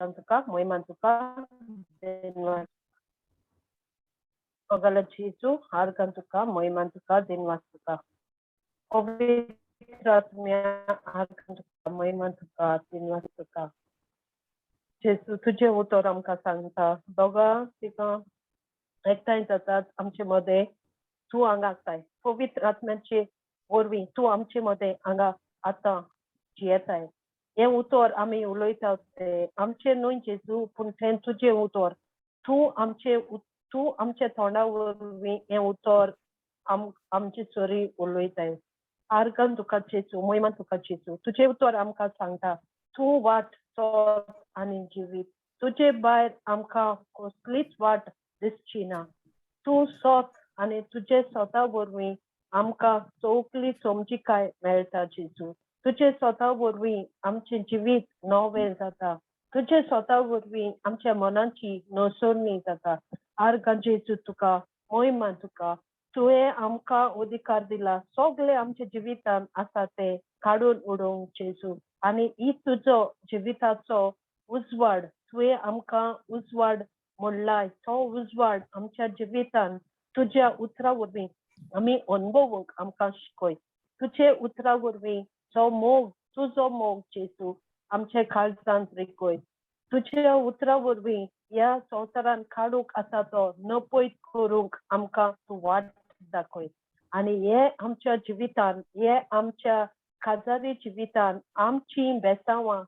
तुका मोहिमान तुका दिनवास. मोगाल जेजू आर्गां तुका मोहिमान तुका दिनवास तुका. पवित्र आत्म्या आर्गां तुका मोहिमान तुका दिनवास तुका. जेजू तुजें उतर आमकां सांगता दोगां तिगां एकठांय जातात आमचे मदें तूं हांगा आसताय. पवित्र आत्म्याचे वरवीं तूं आमचे मदें हांगा आतां जियेताय. हें उतर आमी उलयतात तें आमचें न्हय जेजू, पूण तें तुजें उतर. तूं आमच्या तोंडा वरवीं हें उतर आमचे सरी उलयताय. आर्गान तुका जेजू, मोहिमान तुका जेजू. तुजें उतर आमकां सांगता तूं वाट सोद आनी जिवीत. तुजे भायर आमकां कसलीच वाट दिसची ना. तूं सोद आनी तुजे स्वता वरवीं आमकां चौकली समजिकाय मेळटा जेजू. तुजे स्वता वरवीं आमचें जिवीत नवें जाता. तुजे स्वता वरवीं आमच्या मनाची नसरणी जाता. आर्गां जेजू तुका, मोहिमा तुका. तुवें आमकां अधिकार दिला सगळे आमच्या जिवितान आसा ते काडून उडोवंक जेजू. आनी ही तुजो जिविताचो उजवाड, तुवें आमकां उजवाड म्हणलाय, तो उजवाड आमच्या जिवितान तुज्या उतरा वरवीं आमी अनुभवूंक आमकां शिकय. तुजे उतरा वरवीं जो मोग, तुजो मोग जेजू आमच्या काळजांत रिकय. तुज्या उतरा वरवीं ह्या संवसारान काडूंक आसा तो नपयत करूंक आमकां तूं वाट दाखय. आनी हे आमच्या जिवितान, हे आमच्या काजारी जिवितान आमची बेसांवां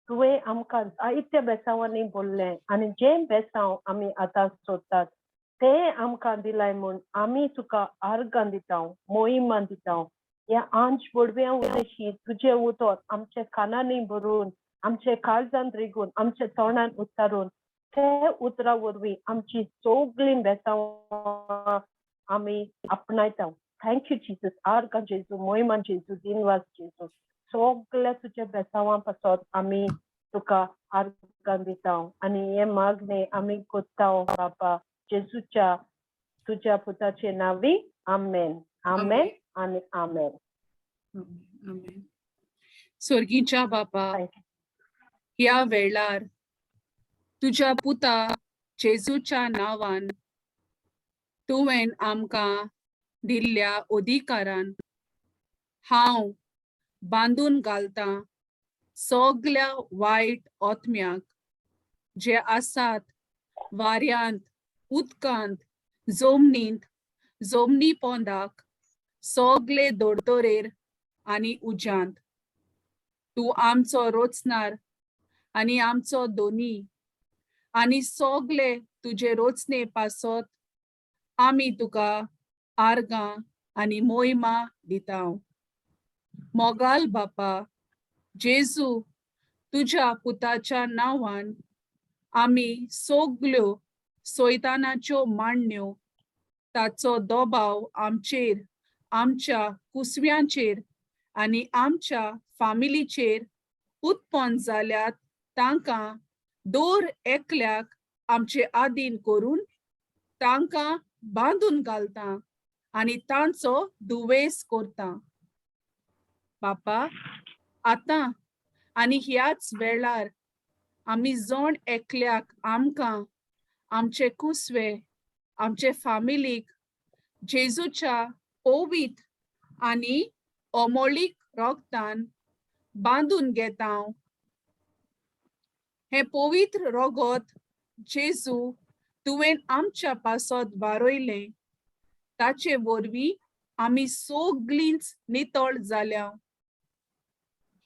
तुवें आमकां जायत्या बेसांवांनी बोल्लें आनी जें बेसांव आमी आतां सोदतात तें आमकां दिलाय म्हूण आमी तुका आर्गां दिता, मोहिमा दिता. ह्या आंज बोडव्या उदेशी तुजें उतर आमच्या कानांनी भरून, आमच्या काळजांत रिगून, आमच्या तोंडान उच्चारून ते उतरा वरवीं आमची सगळीं बेसांवां आमी आपणायता. Thank you Jesus. आर्गां जेजू, मोहिमा जेजू, दिनवास जेजू. सगळ्या तुज्या बेसांवां पासत आमी तुका आर्गां दिता आनी हें मागणें आमी कोत्ता बापा जेजूच्या तुज्या पुताचे नांवी. आमेन, आमेन आनी आमेन. आमेन. स्वर्गीच्या बापा, ह्या वेळार तुज्या पुता जेजूच्या नांवान तुवें आमकां दिल्ल्या अधिकारान हांव बांदून घालतां सगल्या वायट आत्म्याक जे आसात वाऱ्यांत, उदकांत, जमनींत, जमनी पोंदाक, सगले दोडतोरेर आनी उज्यांत. तूं आमचो रोचणार आनी आमचो दोनी आनी सगले तुजे रोचणे पासत आमी तुका आर्गां आनी मोहिमा दिता. मोगाल बापा जेजू, तुज्या पुताच्या नांवान आमी सगल्यो सोयतानाच्यो मांडण्यो, ताचो दबाव आमचेर, आमच्या कुसव्यांचेर आनी आमच्या फामिलीचेर उत्पन्न जाल्यात तांकां दर एकल्याक आमचे आदीन करून तांकां बांदून घालता आनी तांचो दुवेस करता. बापा, आतां आनी ह्याच वेळार आमी जण एकल्याक आमकां, आमचे कुसवे, आमचे फामिलीक जेजूच्या पवित्र आनी अमोलीक रोगतान बांदून घेता. हें पवित्र रोगत जेजू तुवें आमच्या पासत वारयलें, ताचे वरवीं आमी सगलींच नितळ जाल्या.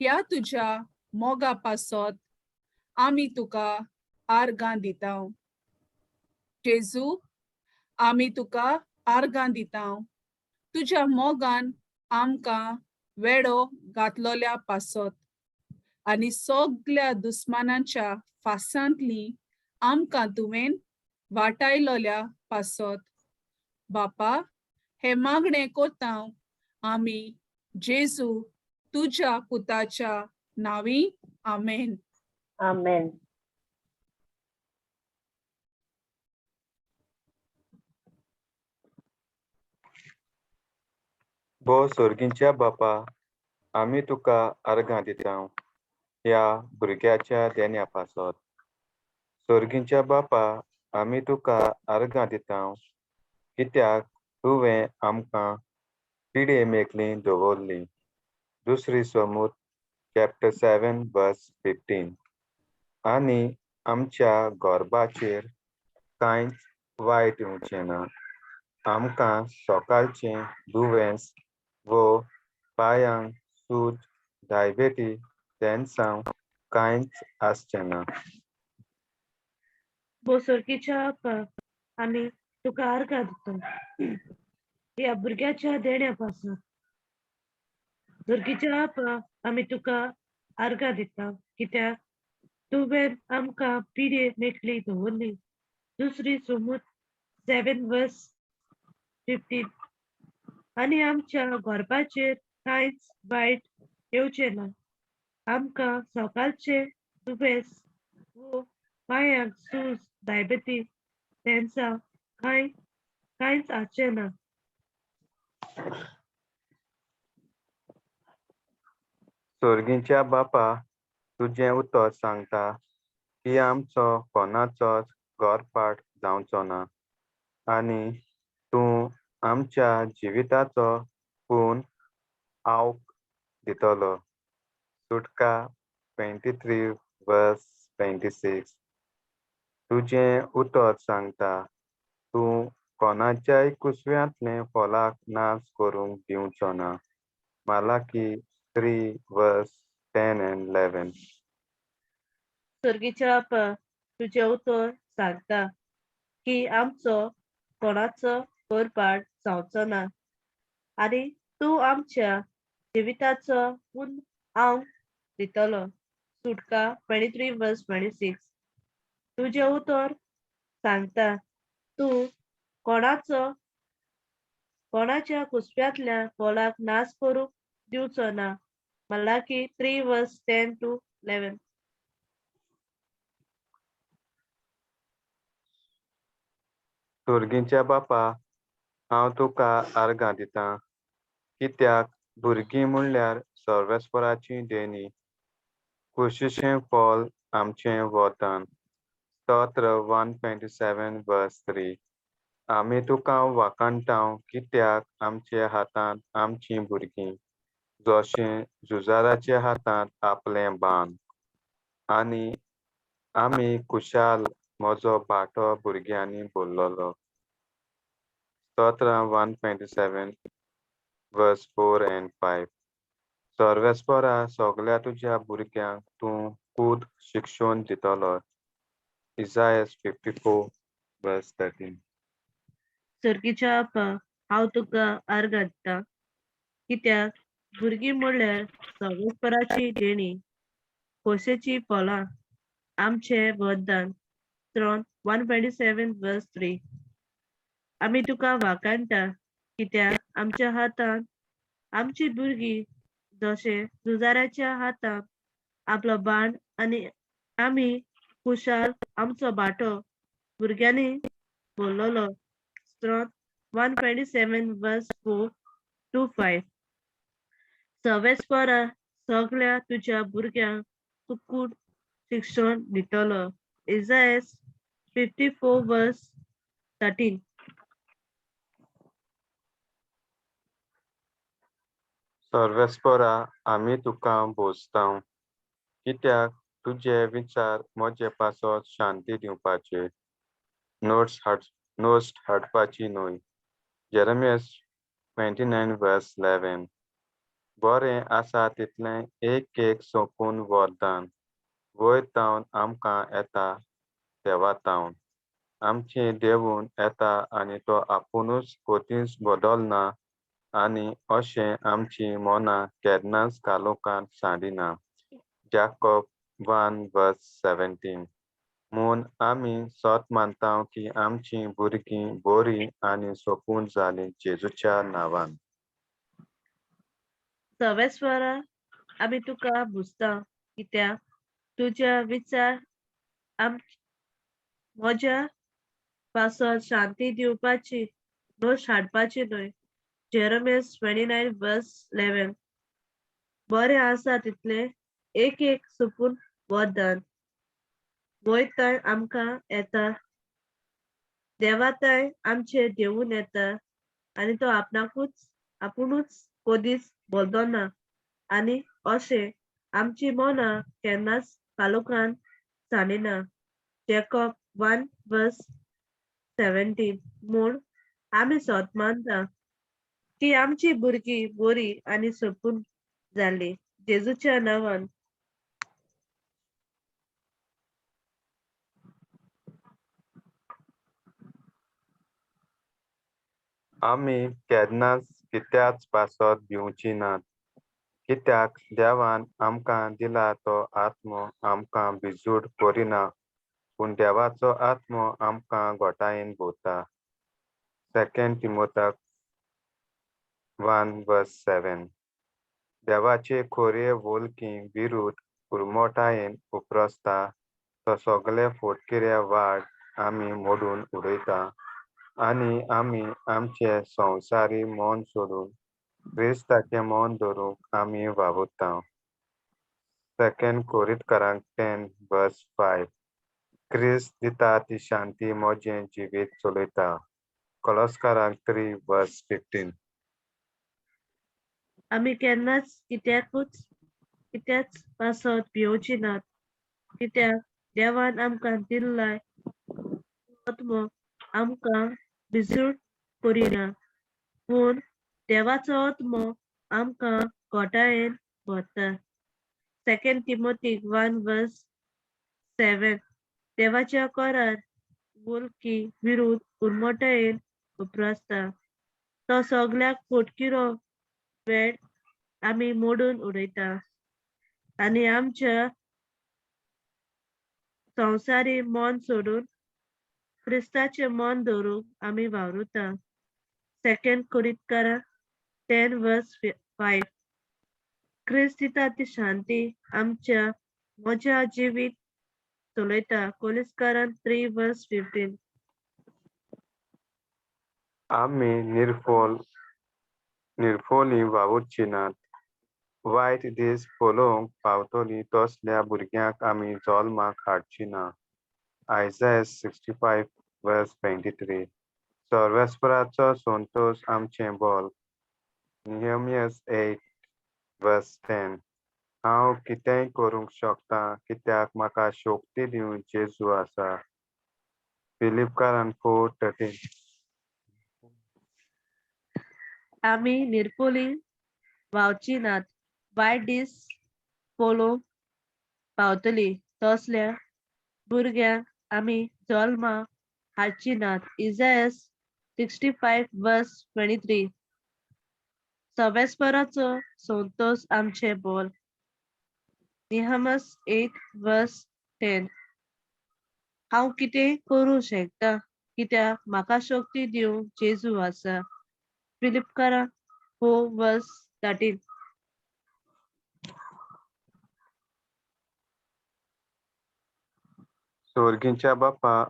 ह्या तुज्या मोगा पासत आमी तुका आर्गां दिता. जेजू, आमी तुका आर्गां दिता तुज्या मोगान आमकां वेडो घातलोल्या पासत आनी सगल्या दुस्मानाच्या फासांतली आमकां तुवें वाटायलोल्या पासत. बापा, हे मागणें कोता आमी जेजू तुज्या पुताच्या नांवी. आमेन. आमेन. बो सोर्गींच्या बापा, आमी तुका आर्गां दिता ह्या भुरग्याच्या देण्या पासत. सोर्गींच्या बापा, आमी तुका आर्गां दिता, कित्याक तुवें आमकां पिडे मेकली दवरली. दुसरी सोमूत चॅप्टर 7 वर्स 15. आनी आमच्या गोरबाचेर कांयच वायट येवचें ना. आमकां सकाळचें दुयेंस वो पांयांक सूज, डायबेटी, तेन्सांव कांयच आसचें ना. बोसरकीच्या आपा, आमी तुका आर्गां दिता ह्या भुरग्याच्या देण्या पासून. दुर्गीच्या आपा, आमी तुका आर्गां दिता कित्याक तुवें आमकां पिडे मेकळी दवरली. दुसरी सोमूत 7 वर्स 15. आनी आमच्या गोरपाचेर कांयच वायट येवचें ना. आमकां सकाळचें दुयेंस वो पांयांक सूज, डायबेटीस, तेन्सां कांय कांयच आसचें ना. सोर्गींच्या बापा, तुजें उतर सांगता की आमचो कोणाचोच गोरपाट जावचो ना आनी तूं आमच्या जिविताचो पूण आवक दितलो. सुटका 23 वर्स 26. तुजें उतर सांगता तूं कोणाच्याय कुसव्यांतलें फळाक नाश करूंक दिवचो ना. मालाकी 3 वर्स 10 आनी 11. सर्गीच्या आपा, तुजें उतर सांगता की आमचो कोणाचो गोरपाट जावचो ना आनी तूं आमच्या जिविताचो पूर्ण आंग दितलो. सुटका 23 वर्स 26. तुजें उतर सांगता तूं कोणाचो कोणाच्या कुसप्यांतल्या फळाक नाश करूंक दिवचो ना. मलाकी 3 वर्स 10 to 11. सोर्गींच्या बापा, हांव तुका आर्गां दिता, कित्याक भुरगीं म्हणल्यार सर्वेस्पराची देणी, कुशीचें फळ आमचें वरदान. स्तोत्र 127 वर्स 3. आमी तुका वाखाणटा कित्याक आमच्या हातांत आमचीं भुरगीं जशें झुजाराच्या हातांत आपलें बाण, आनी आमी खुशाल म्हजो बाटो भुरग्यांनी भरलेलो. स्तोत्र 127 वर्स 4 आनी 5. सर्वेस्परा, सगळ्या तुज्या भुरग्यांक तूं कूद शिक्षण दितलो. इजायस 54 वर्स 13. सर्गीच्या आपा, हांव तुका आर्गां दिता कित्याक भुरगीं म्हणल्यार सगळेपराची देणी, खोशेची फळां, आमचें वरदान. 3 127 वर्स 3. आमी तुका वाखाणटा कित्याक आमच्या हातांत आमची भुरगीं जशें झुजाऱ्याच्या हातांत आपलो बाण आनी आमी खुशाल आमचो बाटो भुरग्यांनी भरलेलो. स्त्रोत 127 वर्स 4 to 5. सवेस्परा सगळ्या तुज्या भुरग्यांक तूं शिक्षण दितलो. इजायस 54 वर्स 13. सर्वेस्परा, आमी तुका भोजता कित्याक तुजे विचार म्हजे पासत शांती दिवपाचे, नोट्स हाडपाची न्हय. जेरमियस 29 वर्स 11. बरें आसा तितलें एक एक सोंपून वरदान वयर तावन आमकां येता, देवा तावन आमचें देवून येता आनी तो आपुणूच कोतीच बदलना आनी अशें आमची मनां केन्नाच कालोकांत सांडिना. जाकोब 1 वर्स 17. म्हूण आमी सत मानता की आमची भुरगीं बरीं आनी सोंपून जालीं जेजूच्या नांवान. सवेस्वरा, आमी तुका भुजता कित्याक तुज्या विचार आम म्हज्या पासत शांती दिवपाची, दोश हाडपाची न्हय. जेरमियस 29 वर्स 11. बरें आसा तितलें एक एक सुपून वरदान. वयताय आमकां येता, देवाताय आमचे देवून येता आनी तो आपणाकूच आपुणूच कोदीच बदलना आनी अशें आमची मनां केन्नाच कालोखान सांडिना. जेकॉब 1:17. म्हूण आमी सोत मानता ती आमची भुरगीं बरी आनी सोपून जाली जेजूच्या नांवान. आमी केन्नाच कित्याच पासत भिवची नात, कित्याक देवान आमकां दिला तो आत्मो आमकां भिजूड करिना, पूण देवाचो आत्मो आमकां घोटायेन भोंवता. सेकंड तिमोताक 1:7. देवाचे खोरये वोलकी विरुद्ध उर्मोटायेन उप्रसता तो सगळे फोटकिरे वाड आमी मोडून उडयता आनी आमी आमचे संवसारी मन सोडून क्रिस्ताचें मन धरूंक आमी वावुरता. सेकंड कोरितकारांक 10:5. क्रिस्त दिता ती शांती म्हजें जिवीत चलयता. कलस्कारांक 3:15. आमी केन्नाच कित्याकूच कित्याच पासत भिवची नात, कित्याक देवान आमकां दिल्लाय आत्मो आमकां भिजूड करिना, पूण देवाचो आत्मो आमकां घोटायेन भरता. सेकंड तिमोती 1:7. देवाच्या करार वोलकी विरुद्ध उर्मटायेन उप्रासता तो सगळ्याक फोटकिरो वेळ आमी मोडून उडयता आनी आमच्या संवसारी मन सोडून क्रिस्ताचें मन धरूंक आमी वावुरता. सेकंड कोरितकारा 10:5. क्रिस्त दिता ती शांती आमच्या म्हज्या जिवीत चलयता. कोलिस्कारान 3:15. आमी निर्फोली वावुरची नात, वायट दीस पळोवंक पावतली तसल्या भुरग्यांक आमी जल्माक हाडची ना. आयजायस 65:23. सर्वेस्पराचो संतोश आमचें बल. नियमियस 8:10. हांव कितेंय करूंक शकता कित्याक म्हाका शक्ती दिवंक जेजू आसा. फिलिपकारान 4:13. आमी निर्पोली व्हांवची नात, वायट दीस पळोवंक पावतली तसल्या भुरग्यांक आमी जल्मा हाडची नात. इजायस 65:23. सवेस्पराचो संतोश आमचें बोल. निहमस 8:10. हांव कितें करूं शकता कित्याक म्हाका शक्ती दिवंक जेजू आसा. फिलिपकारा 4:13. सोर्गींच्या बापा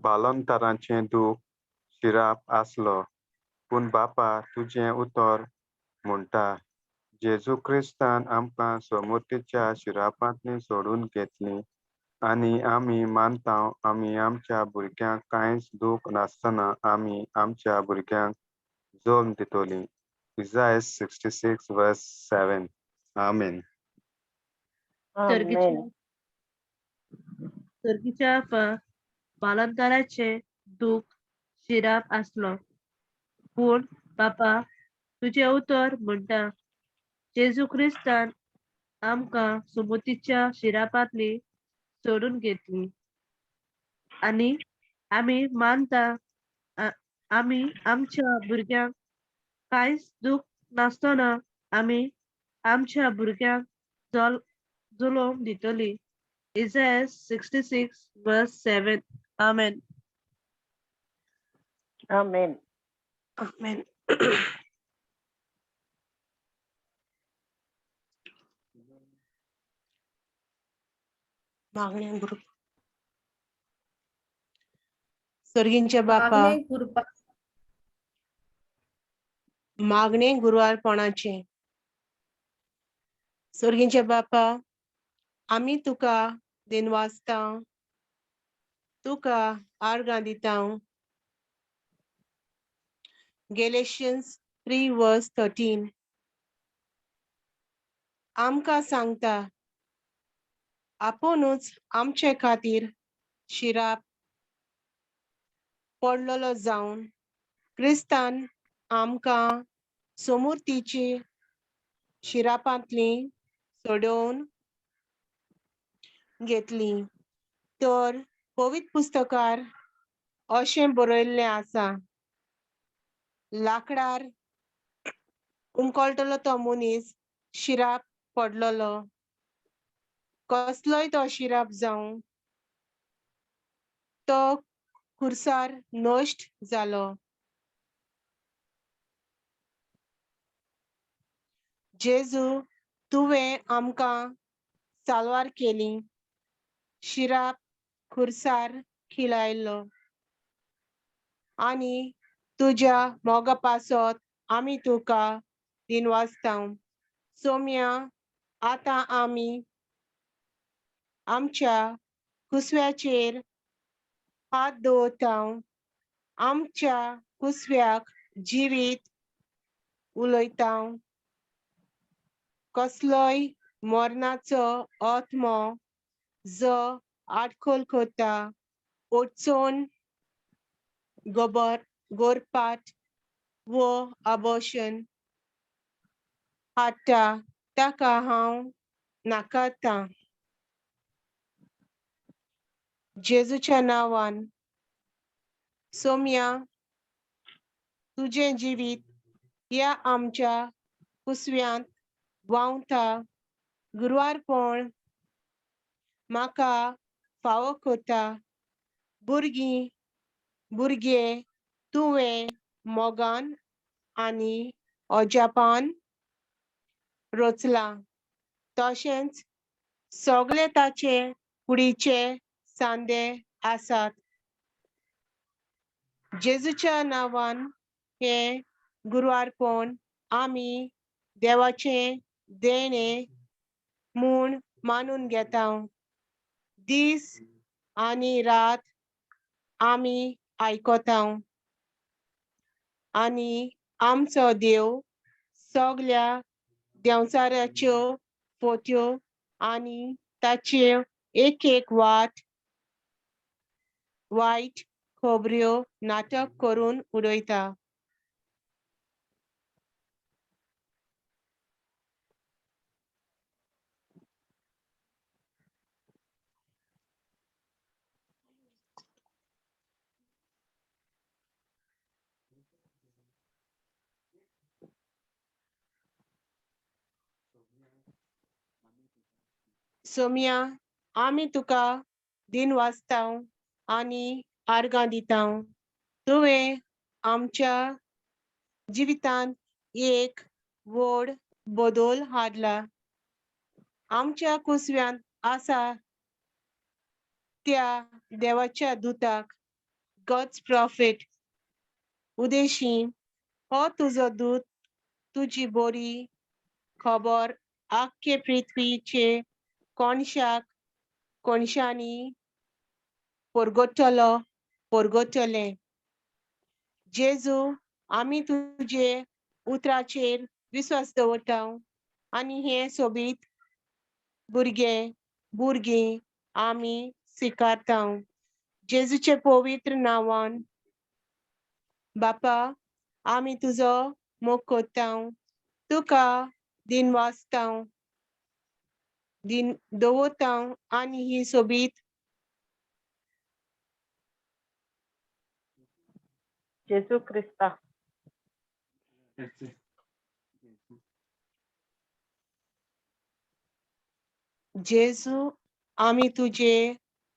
बालंतराचें दूख शिराप आसलो, पूण बापा तुजें उतर म्हणटा जेजू क्रिस्तान आमकां सोमुतीच्या शिरापांतली सोडून घेतली आनी आमी मानता आमी आमच्या भुरग्यांक कांयच दूख नासतना आमी आमच्या भुरग्यांक जल्म दितली. इजायस 66:7. आमेन. आमेन. सर्गीच्या बालंतराचें दूख शिराप आसलो, पूण बापा तुजें उतर म्हणटा जेजू क्रिस्तान आमकां सुमतीच्या शिरापांतली सोडून घेतली आनी आमी मानता आमी आमच्या भुरग्यांक कांयच दूख नासतना आमी आमच्या भुरग्यांक जलोम दितली. इजायस 66:7. आमेन. आमेन. आमेन. मागण्या गुरु सर्गींच्या बापा, मागणे गुरुवारपणाचे. सर्गींच्या बापा, आमी तुका दिनवासता, तुका आर्गां दिता. Galatians 3 verse 13 आमकां सांगता, आपुणूच आमचे खातीर शिराप पडलेलो जावन क्रिस्तान आमकां सोमुर्तीची शिरापांतली सोडोवन घेतली. तर पवित्र पुस्तकार अशें बरयल्लें आसा, लाकडार उमकळटलो तो मनीस शिराप पडलेलो, कसलोय तो शिराप जावं, तो खुर्सार नश्ट जालो. जेजू, तुवें आमकां साल्वार केली, शिराप खुर्सार खिळायलो आनी तुज्या मोगा पासत आमी तुका दिनवासता. सोम्या, आतां आमी आमच्या कुसव्याचेर हात दवरता, आमच्या कुसव्याक जिवीत उलयता. कसलोय मरणाचो आत्मो जो आडखोल करता, अडचण, गोबर गोरपाट वो आबोशन हाडटा, ताका हांव नाकारतां. जेजूच्या नांवान. सोम्या, तुजें जिवीत ह्या आमच्या कुसव्यांत व्हांवता. गुरवारपण म्हाका फावो करता. भुरगीं भुरगे तुवें मोगान आनी अजापान रचलां, तशेंच सगळे ताचे कुडीचे सांदे आसात. जेजूच्या नांवान हें गुरवारपण आमी देवाचें देणें म्हूण मानून घेता. दीस आनी रात आमी आयकता आनी आमचो देव सगल्या देंवचाराच्यो फोट्यो आनी ताच्यो एक एक वाट वायट खबऱ्यो नाटक करून उडयता. सोम्या, आमी तुका दिनवासता आनी आर्गां दिता. तुवें आमच्या जिवितांत एक व्हड बदल हाडला. आमच्या कुसव्यांत आसा त्या देवाच्या दुताक, गॉड्स प्रॉफिट उदेशी, हो तुजो दूत तुजी बरी खबर आख्खे पृथ्वीचे कोणशाक कोणशांनी परगटलो परगटलें. जेजू, आमी तुजे उतराचेर विस्वास दवरता आनी हें सोबीत भुरगे भुरगीं आमी स्विकारता. जेजूचे पवित्र नांवान. बापा, आमी तुजो मोग करता, तुका दिनवासता, दिन दवरता आनी ही सोबीत जेजू क्रिस्ता. जेजू, आमी तुजे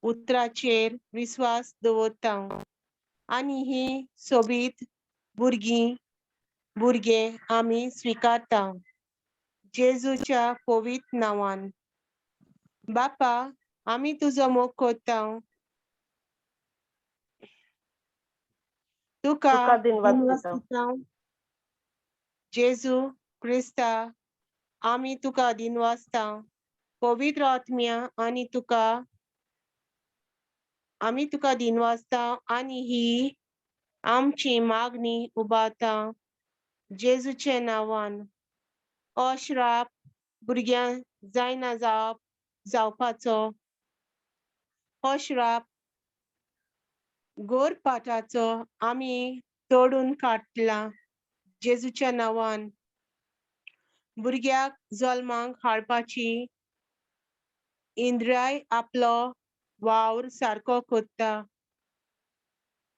उतराचेर विस्वास दवरता आनी ही सोबीत भुरगीं भुरगे आमी स्विकारता. जेजूच्या पवित्र नांवान. बापा, आमी तुजो मोग करता, तुका तुका दिनवास दिनवास दिता. दिता. जेजू क्रिस्ता, आमी तुका दिनवासता. पवित्र आत्म्या आनी तुका आमी तुका दिनवासता आनी ही आमची मागणी उबारता जेजूच्या नांवान. हो श्राप भुरग्यांक जायना जावप जावपाचो, हो श्राप गोरपाटाचो आमी तोडून काडला जेजूच्या नांवान. भुरग्याक जल्माक हाडपाची इंद्राय आपलो वावर सारको करता.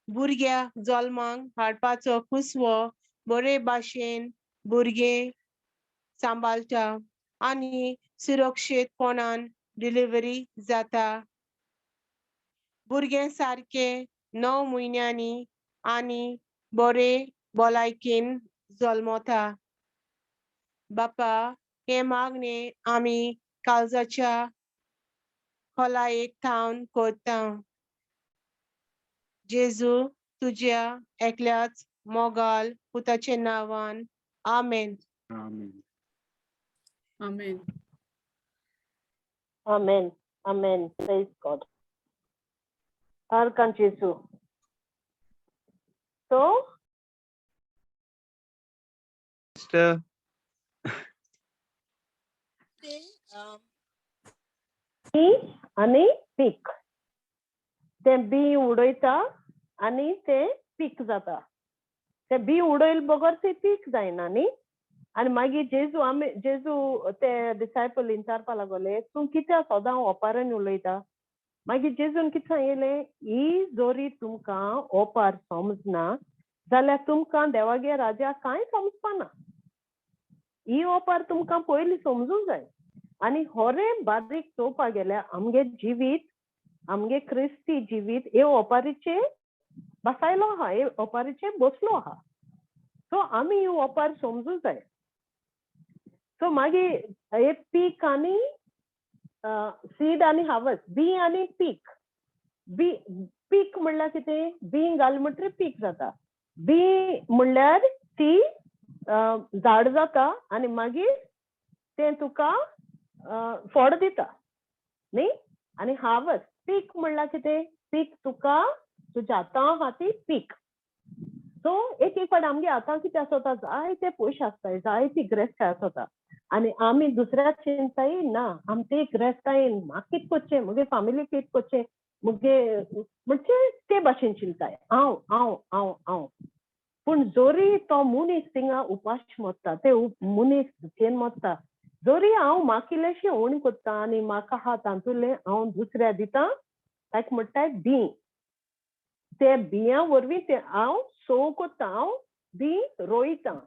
भुरग्याक जल्माक हाडपाचो कुसवो बरे भाशेन भुरगें सांबाळटा आनी सुरक्षीतपणान डिलिव्हरी जाता. भुरगें सारकें 9 म्हयन्यांनी आनी बरे भलायकेन जल्मता. बापा, हें मागणें आमी काळजाच्या खोलायेक थावन करता. जेजू तुज्या एकल्याच मोगाल पुताच्या नांवान, आमेन. आमेन. आमेन. Amen. Amen. Praise God. Arkan Jesu. So, Sister, बी आनी पीक, तें बी उडयता आनी तें पीक जाता. तें बी उडयल बगर तें पीक जायना न्ही. आनी मागीर जेजू आमी जेजू ते डिसायपल विचारपा लागले, तूं कित्याक सदां ओपारान उलयता? मागीर जेजून कितें सांगिल्लें, ही जोरी तुमकां ओपार समजना जाल्यार तुमकां देवागे राजा कांय समजपाना. ही ओपार तुमकां पयलीं समजूंक जाय. आनी होरें बारीक चोवपाक गेल्यार आमगे जिवीत, आमगे क्रिस्ती जिवीत हे ओपारीचे बसायलो आहा, हे ओपारीचे बसलो आहा. सो आमी ही ओपार समजूंक जाय. सो मागीर हे पीक आनी सीड आनी हार्वस्ट, बी आनी पीक. बी पीक म्हणल्यार कितें? बी घाल म्हणटकीर पीक जाता. बी म्हणल्यार ती झाड जाता आनी मागीर तें तुका फळ दिता न्ही. आनी हार्वस्ट, पीक म्हणल्यार कितें? पीक तुका तुज्या हातां आहा ती पीक. सो एक एक फावट आमगे हातां कितें आसता, जायते पयशे आसताय, जायती ग्रेस्ताय आसता आनी आमी दुसऱ्या चिंताय ना, आम ते ग्रेस्तायेन म्हाका कितें करचें, मुगे फामिली कितें करचें, मुगे म्हणजे ते भाशेन चिंताय, हांव हांव हांव हांव. पूण जोरी तो मनीस थिंगा उपाश मरता, ते मनीस दुखेन मरता, जोरी हांव म्हाका इल्लेशें उण करता आनी म्हाका आहा तातूंतलें हांव दुसऱ्या दिता, ताका म्हणटाय बी. ते बियां वरवीं तें हांव सोव करता, हांव बी रोयता.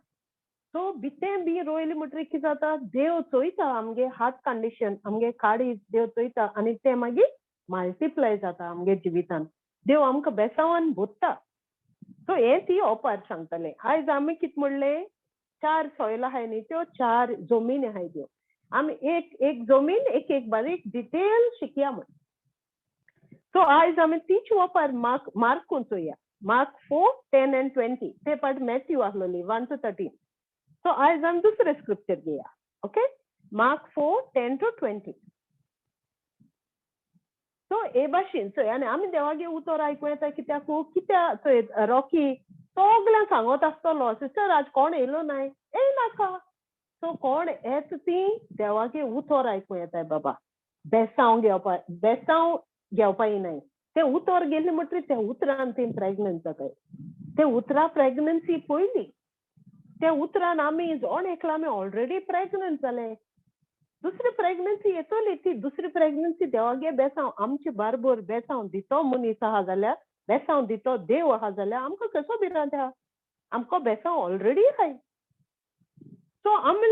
सो तें बी रोयलें म्हणटकीर कितें जाता, देव चोयता आमगे हार्ट कंडिशन, आमगे काळीज देव चोयता आनी तें मागीर मल्टिप्लाय जाता आमगे जिवितान. देव आमकां बेसांवान भोत्ता. सो हें ती ओपार सांगतलें. आयज आमी कितें म्हणलें, 4 सॉयल आहाय न्ही, त्यो 4 जमीन आहाय त्यो. आमी एक एक जमीन एक एक बारीक डिटेल शिकया म्हण. सो आयज आमी तीच ओपार मार्कून चोया. Mark 4, 10 and 20. ते पाट मॅथ्यू आसलोली 1 to 13. सो आयज आमी दुसरे स्क्रिप्चर घेया. Okay, mark 4, 10 to 20. सो हे भाशेन चोय, आनी आमी देवागे उतर आयकूं येता कित्याक, कित्याक चोय रॉकी सगळ्यांक सांगत आसतलो, सिस्टर आज कोण येयलो नाय, येयनाका. सो कोण येत ती देवागे उतर आयकूं येताय बाबा, बेसांव घेवपा, बेसांव घेवपा येनाय. तें उतर गेलें म्हणटकीर त्या उतरान ती प्रेगनंट जाताय. ते उतरा प्रेगनन्सी पयली, त्या उतरान आमी जण एकला आमी ऑलरेडी प्रेगनंट जाले. दुसरी प्रेगनन्सी येतली, ती दुसरी प्रेगनन्सी देवागे बेसांव आमचे बारबोर बेसांव दितो मनीस आहा जाल्यार, बेसांव दितो देव आहा जाल्यार आमकां कसो भिरांत आहा, आमकां बेसांव ऑलरेडी आहाय. सो आमी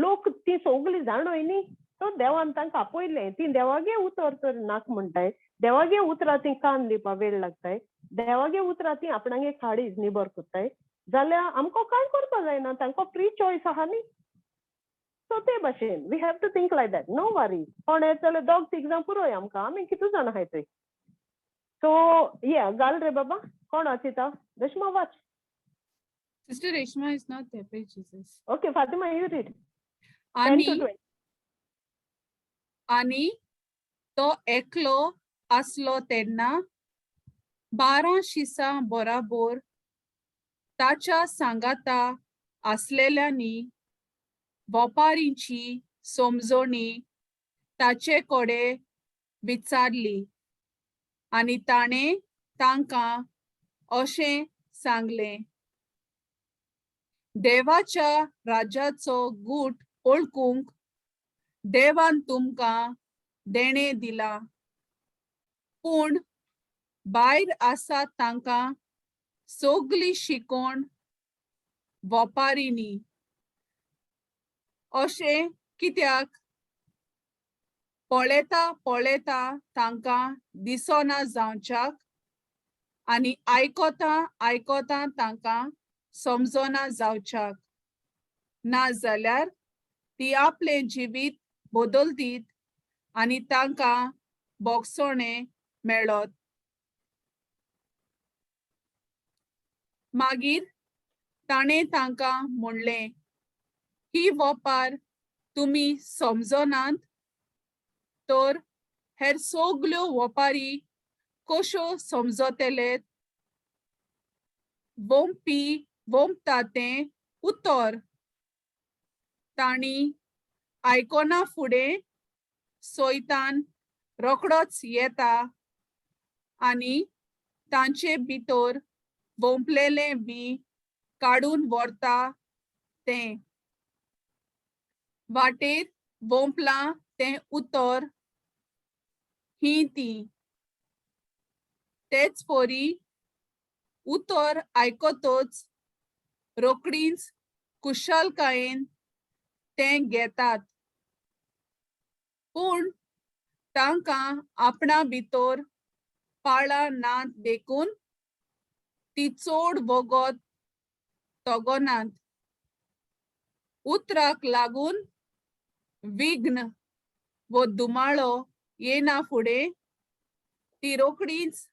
लोक ती सगळीं जाणोय न्ही. सो देवान तांकां आपयलें, ती देवागे उतर तर नाक म्हणटाय, देवागे उतरां ती कान दिवपा वेळ लागताय, देवागे उतरां ती आपणागे काळीज निबर करताय, जाल्यार आमकां कांय करपा जायना, तांकां फ्री चॉयस आहा न्ही. सो ते भाशेन we have to think like that. No worry, कोण येत जाल्यार दोग तीग जाण पुरोय आमकां, आमी कितू जाणां आहाय थंय. सो ये घाल रे बाबा, कोण वाचिता? रेश्मा वाच. Sister Reshma is not there, praise Jesus. Okay Fatima, you read. 10 आनी to 20. आनी तो एकलो आसलो तेन्ना 12 शिसां बराबर ताच्या सांगाता आसलेल्यांनी वोपारींची समजणी ताचे कडेन विचारली आनी ताणें तांकां अशें सांगलें, देवाच्या राज्याचो गूट वळखूंक देवान तुमकां देणें दिलां, पूण भायर आसा तांकां सगली शिकोवण वोपारींनी. अशें कित्याक? पळयता पळयता तांकां दिसना जावच्याक आनी आयकता आयकता तांकां समजना जावच्याक, ना जाल्यार ती आपलें जिवीत बदलतीत आनी तांकां भोगसणें मेळत. मागीर ताणें तांकां म्हणलें, ही वोपार तुमी समजनात तर हेर सगल्यो वोपारी कश्यो समजतले? वोंपी वोंपता तें उतर तांणी आयकना फुडें सोयतान रोकडोच येता आनी तांचे भितर वोंपलेलें बी काडून व्हरता तें. वाटेर वोंपलां तें उतर ही ती. तेच परी उतर आयकतच रोकडीच कुशलकायेन तें घेतात, पूण तांकां आपणा भितर पाळां नात देखून ती चड वगत तगनात. उतराक लागून विघ्न वो दुमाळो येना फुडें ती रोकडीच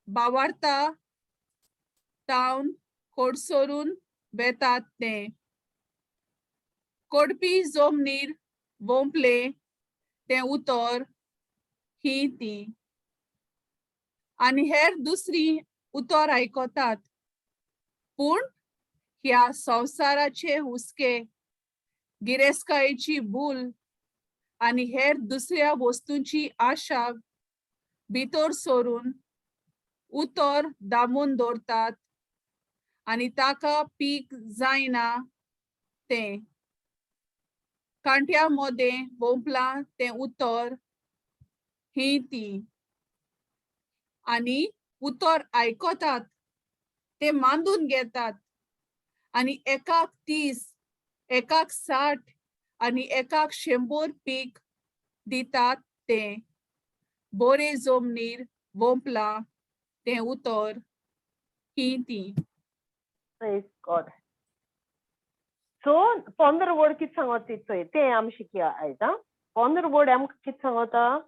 बावारता तावन कोडसरून वेतात तें. कोडपी जमनीर वोंपलें तें उतर ही ती. आनी हेर दुसरी उतर आयकतात, पूण ह्या संवसाराचे हुस्के, गिरेस्तकायेची भूल आनी हेर दुसऱ्या वस्तूंची आशा भितर सरून उतर दामून दवरतात आनी ताका पीक जायना तें. कांट्या मदें वोंपलां तें उतर ही ती. आनी उतर आयकतात, ते मांदून घेतात आनी एकाक 30, एकाक 60 आनी एकाक 100 पीक दितात तें. बोरे जमनीर वोंपलां तें उतर ही ती. Praise God. So 15 word कितें सांगता चोय तें आमी शिकया आयज. आं, 15 वर्ड आमकां कितें सांगता?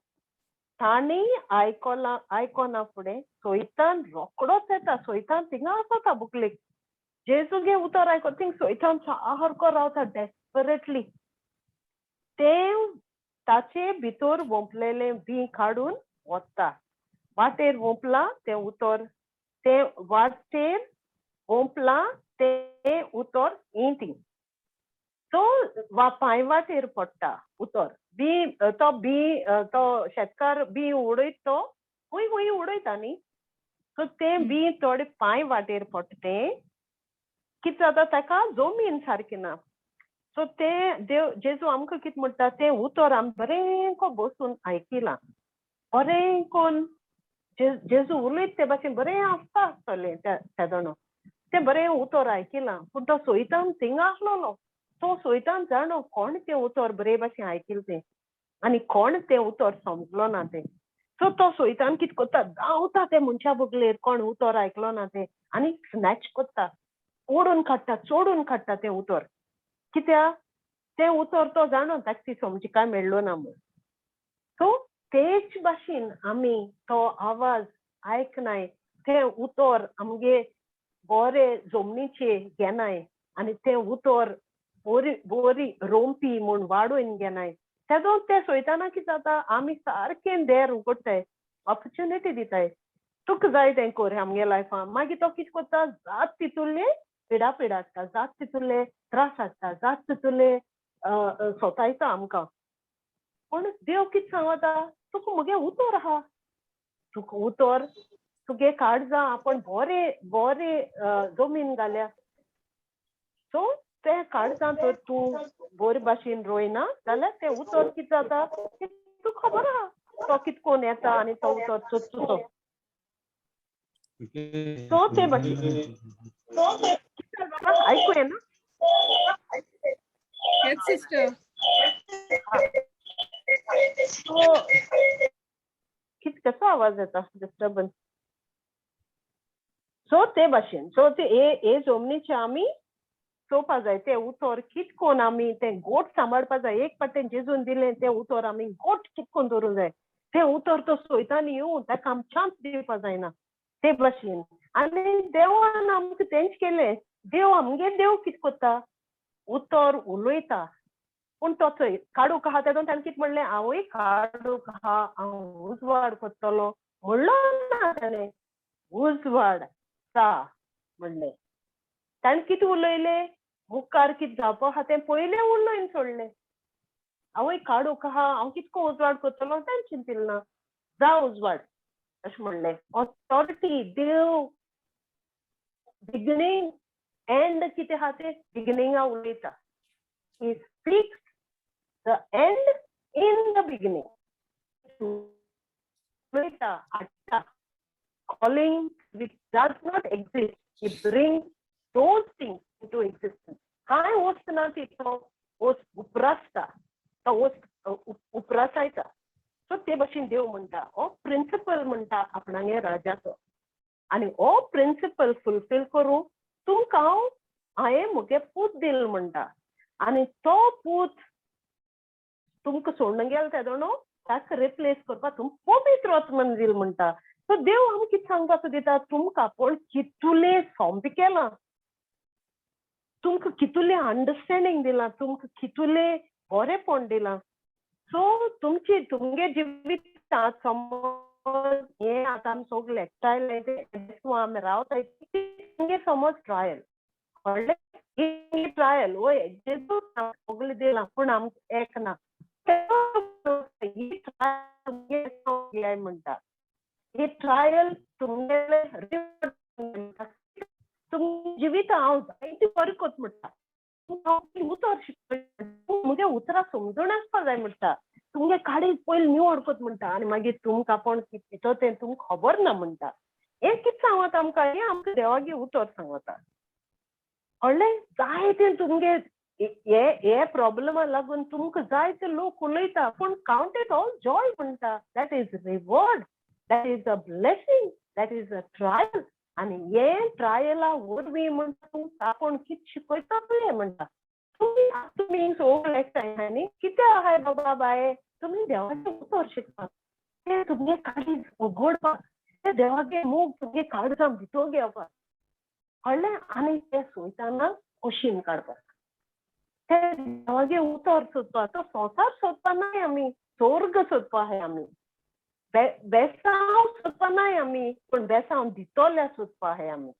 तांणी आयकलां, आयकना फुडें सोयतान रोकडोच येता. सोयतान थिंगा आसता बुकलेक. जेजू गे उतर आयको थिंग सोयतान सारको रावता डेस्परेटली. तें ताचे भितर वोंपलेलें बीं काडून वता. वाटेर वोंपलां तें उतर, तें वाटेर वोंपलां तें उतर ही ती. सो वा पांय वाटेर पडटा उतर बी. तो बी तो शेतकार बी उडयत, तो खूंय खूंय उडयता न्ही. सो तें बी थोडे पांय वाटेर पडटा. तें कितें जाता, ताका जमीन सारकी ना. सो तें देव जेजू आमकां कितें म्हणटा, तें उतर आमी बरें को बसून आयकिलां, बरें कोन जेजू उलयत ते भाशेन बरें आसता आसतलें तेदोणो तें बरें उतर आयकिलां. पूण तो सोयतान थिंगा आसलेलो. तो सोयतान जाणो कोण तें उतर बरे भाशेन आयकिलें तें आनी कोण तें उतर समजलो ना तें. सो तो सोयतान कितें करता, धांवता तें मनशा बगलेर कोण उतर आयकलो ना तें आनी स्नॅच करता, ओडून काडटा, चोडून काडटा तें उतर. कित्याक तें उतर तो जाणो ताका ती समजिकाय मेळ्ळो ना म्हूण. सो तेच भाशेन आमी तो आवाज आयकनाय, तें उतर आमगे बरे जमनीचे घेनाय आनी तें उतर बोरी बोरी रोमपी म्हूण वाडोवन घेनाय. तेदो तें सोयताना कितें जाता, आमी सारकें देर उगडटाय, ऑपॉर्च्युनिटी दिताय. तुका जाय तें कोर आमगे लायफान. मागीर तो कितें करता, जात तितूले पिडा पिडा हाडटा, जात तितूले त्रास हाडटा, जात तितूले सोतायता आमकां. पूण देव कितें सांगता, तुका मुगे उतर आहा, तुका उतर तुगे काळजां आपूण बरे बरे जमीन घाल्या. सो तें काळजां तर तूं बरे भाशेन रोयना जाल्यार तें उतर कितें जाता, तुका खबर आहा तो कितें कोन्न येता आनी तो उतर सोदता तो. सो ते भाशेन आयकूं येना? Yes, sister. सो कित कसो आवाज येता, डिस्टर्बन्स. सो ते भाशेन, सो ते हे जमनीचे आमी चोवपा जाय, तें उतर कित कोन्न आमी तें गोट सांबाळपा जाय. एक पाट तें जेजून दिलें तें उतर आमी गोट कित कोन्न दवरूंक जाय. तें उतर तो सोयतानी येवन ताका आमी चान्स दिवपा जायना ते भाशेन. आनी देवान आमकां तेंच केलें. देव आमगे देव कित कोत्ता, उतर उलयता. पूण तो चोय काडूंक आहा तेदोन ताणें कितें म्हणलें, हांवूय काडूंक आहा, हांव उजवाड कोत्तलो म्हणलो ना ताणें, उजवाड जा म्हणलें. ताणें कितें उलयलें, मुखार कितें जावपा आहा तें पयलें उलयन सोडलें. हांवूय काडूंक आहा, हांव कितको उजवाड कोत्तलो तें चिंतिल्लें ना, जा उजवाड अशें म्हणलें. ऑथॉरिटी देव बिगिनींग एंड कितें आहा तें बिगिनिंगा उलयता. He speaks the end in the beginning. उलयता, हाडटा. Calling which does not exist, he brings those things into existence. कांय वस्त ना ती तो वस्त उप्रासता, तो वस्त उप्रासायता. सो ते भाशेन देव म्हणटा, हो प्रिंसिपल म्हणटा आपणागे राजाचो. आनी हो प्रिंसिपल फुलफील करूं तुमकां हांवें म्हगे पूत दिल म्हणटा. आनी तो पूत तुमकां सोडून गेलो तेदोणो ताका रिप्लेस करपाक तुम पवित्र आत्मन दिल म्हणटा. सो देव आमकां कितें सांगपाचो दिता, तुमकां आपूण कितुलें सोंपें केलां, तुमकां कितुलें अंडरस्टँडींग दिलां, तुमकां कितुलें बरेंपण दिलां. सो तुमची तुमगे जिवितांत समज हें आतां आमी सगळे एकठांय तें आमी रावताय, तुमगे समज ट्रायल, कळ्ळें, ट्रायल वय जेजू सगळें दिलां पूण आमकां एक ना. ही ट्रायल म्हणटा, ही ट्रायल तुमगेले तुमगे जिवितां हांव जायते बरें कोत म्हणटा, उतर शिकय, म्हगे उतरां समजून आसपा जाय म्हणटा, तुमगे काडीक पयलीं निवड कोत म्हणटा आनी मागीर तुमकां कोण कितें तें तुमकां खबर ना म्हणटा. हें कितें सांगता आमकां, हें आमकां देवागे उतर सांगता. कळ्ळें, जायते तुमगे हे हे प्रॉब्लमा लागून तुमकां जायते लोक उलयता, पूण कावंट it all Joy म्हणटा. That is reward, that is a blessing, that is a trial. आनी हे ट्रायला वरवीं म्हणटा तुमकां आपूण कितें शिकयता तें म्हणटा. तुमी तुमी सगळे एकठांय न्ही, कितें आहाय बाबा बाये, तुमी देवाचें उतर शिकपाक, तें तुमगे काळीज उगडपाक, तें देवागे मोग तुमगे काळजां भितर घेवपाक, कळ्ळें. आनी तें सोयताना कुशीन काडपाक, तें देवागे उतर सोदपाक, तो संवसार सोदपा नाय आमी, स्वर्ग सोदपा आहाय आमी, बेसांव सोदपा नाय आमी, पूण बेसांव दितोल्या सोदपा आहाय आमी.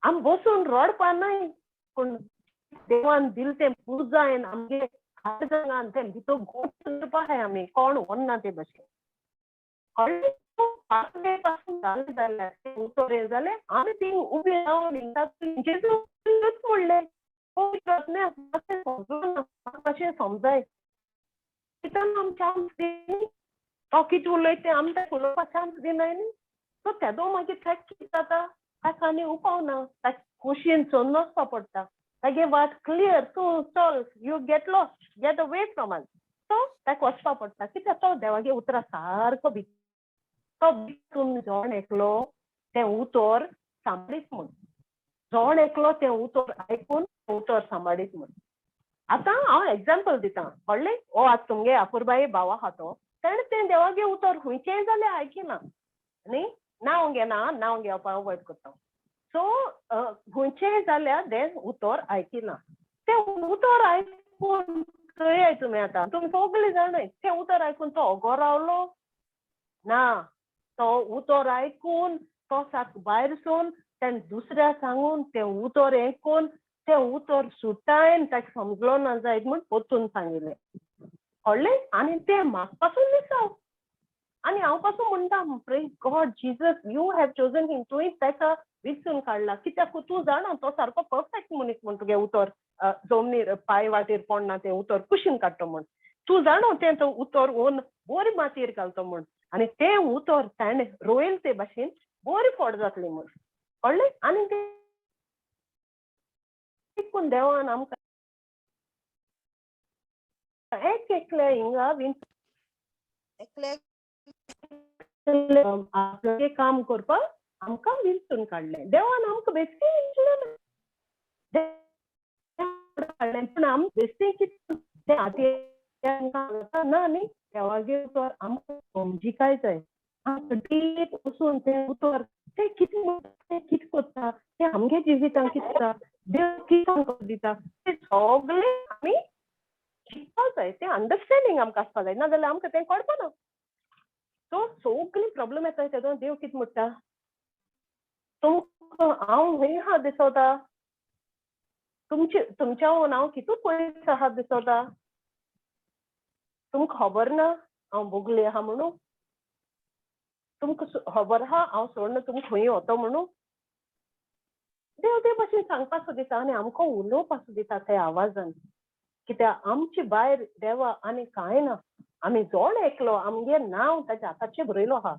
आमी बसून रडपा नाय, पूण देवान दिल तें पुजायन आमगे काळजान तें भितर गोड करपा आहाय आमी, कोण व्हरना ते भशेन. कळ्ळें, पासून जालें जाल्यार तें उतर हें जालें, आमी ती उबी रावन जेजूच म्हणलें मातशें समजाय, आमी चान्स दिनी, तो कितें उलयता तें आमी ताका उलोवपाक चान्स दिनाय न्ही. सो तेदो मागीर ताका कितें जाता, ताका आनी उपाव ना, ताका कुशीन सोदून वचपा पडटा, तागे वाट क्लियर, तूं चल, you get lost, get away from us. So ताका वचपा पडटा, कित्याक तो देवागे उतरां सारको तो भितून जण एकलो तें उतर सांबाळीत म्हूण, जण एकलो तें उतर आयकून उतर सांबाळीत म्हूण. आतां हांव एग्जाम्पल दिता, कळ्ळें. ओ आतां तुमगे अपुरबाये भाव आहा तो, ताणें तें देवागे उतर खंयचेंय जाल्यार आयकिना न्ही, नांव घेना, नांव घेवपाक अवॉयड करता. सो खंयचेंय जाल्यार तें उतर आयकिना, तें उतर आयकून चोयाय तुमी आतां, तुमी सगळीं जाणाय, तें उतर आयकून तो ओगो रावलो ना, तो उतर आयकून तो साक भायर सोन तेणें दुसऱ्या सांगून तें उतर हें तें उतर सुटायन ताका समजलो ना जायत म्हूण परतून सांगिल्लें. कळ्ळें? आनी तें म्हाका पासून दिसाव आनी हांव पासून म्हणटा, praise God Jesus, you have chosen him. तुवें ताका विचून काडला, कित्याक तूं जाणा तो सारको परफेक्ट मनीस म्हूण. तुगे उतर जमनीर पांय वाटेर पडना, तें उतर कुशीन काडटा म्हूण तूं जाणो, तें तो उतर ओन बरी मातयेर घालतो म्हूण, आनी तें उतर ताणें रोयल ते भाशेन बरी फळ जातली म्हूण. कळ्ळें? आनी तें देवान आमकां एक एकल्या हिंगा आपलें काम करपाक आमकां विंचून काडलें. देवान आमकां बेश्टें विंचलें काडलें, पूण आम बेश्टें कितें तें आतां ना न्ही. देवागेर उतर आमकां समजिकाय जाय, आमकां डीप वचून तें उतर तें कितें म्हणटा, तें कितें करता, तें आमगे जिवितांत कितें जाता, देव कितें आमकां दिता, तें सगळें आमी शिकपाक जाय. तें अंडरस्टँडींग आमकां आसपाक जाय, नाजाल्यार आमकां तें कळपाना. सो सगळीं प्रॉब्लम येता तेदों देव कितें म्हणटा, तुमकां हांव खंय आहा दिसता, तुमचे तुमच्या हांव कितू पयस आहा दिसता, तुमकां खबर ना हांव बोगले आहा म्हणून, तुमकां खबर आहा हांव सोडना तुमकां खंय वतो म्हणून. देव ते भाशेन सांगपाक सोदिता आनी आमकां उलोवपाक सोदिता त्या आवाजान, कित्याक आमचे भायर देवा आनी कांय ना. आमी जोड एकलो आमगे नांव ताच्या हाताचेर बरयलो आहा,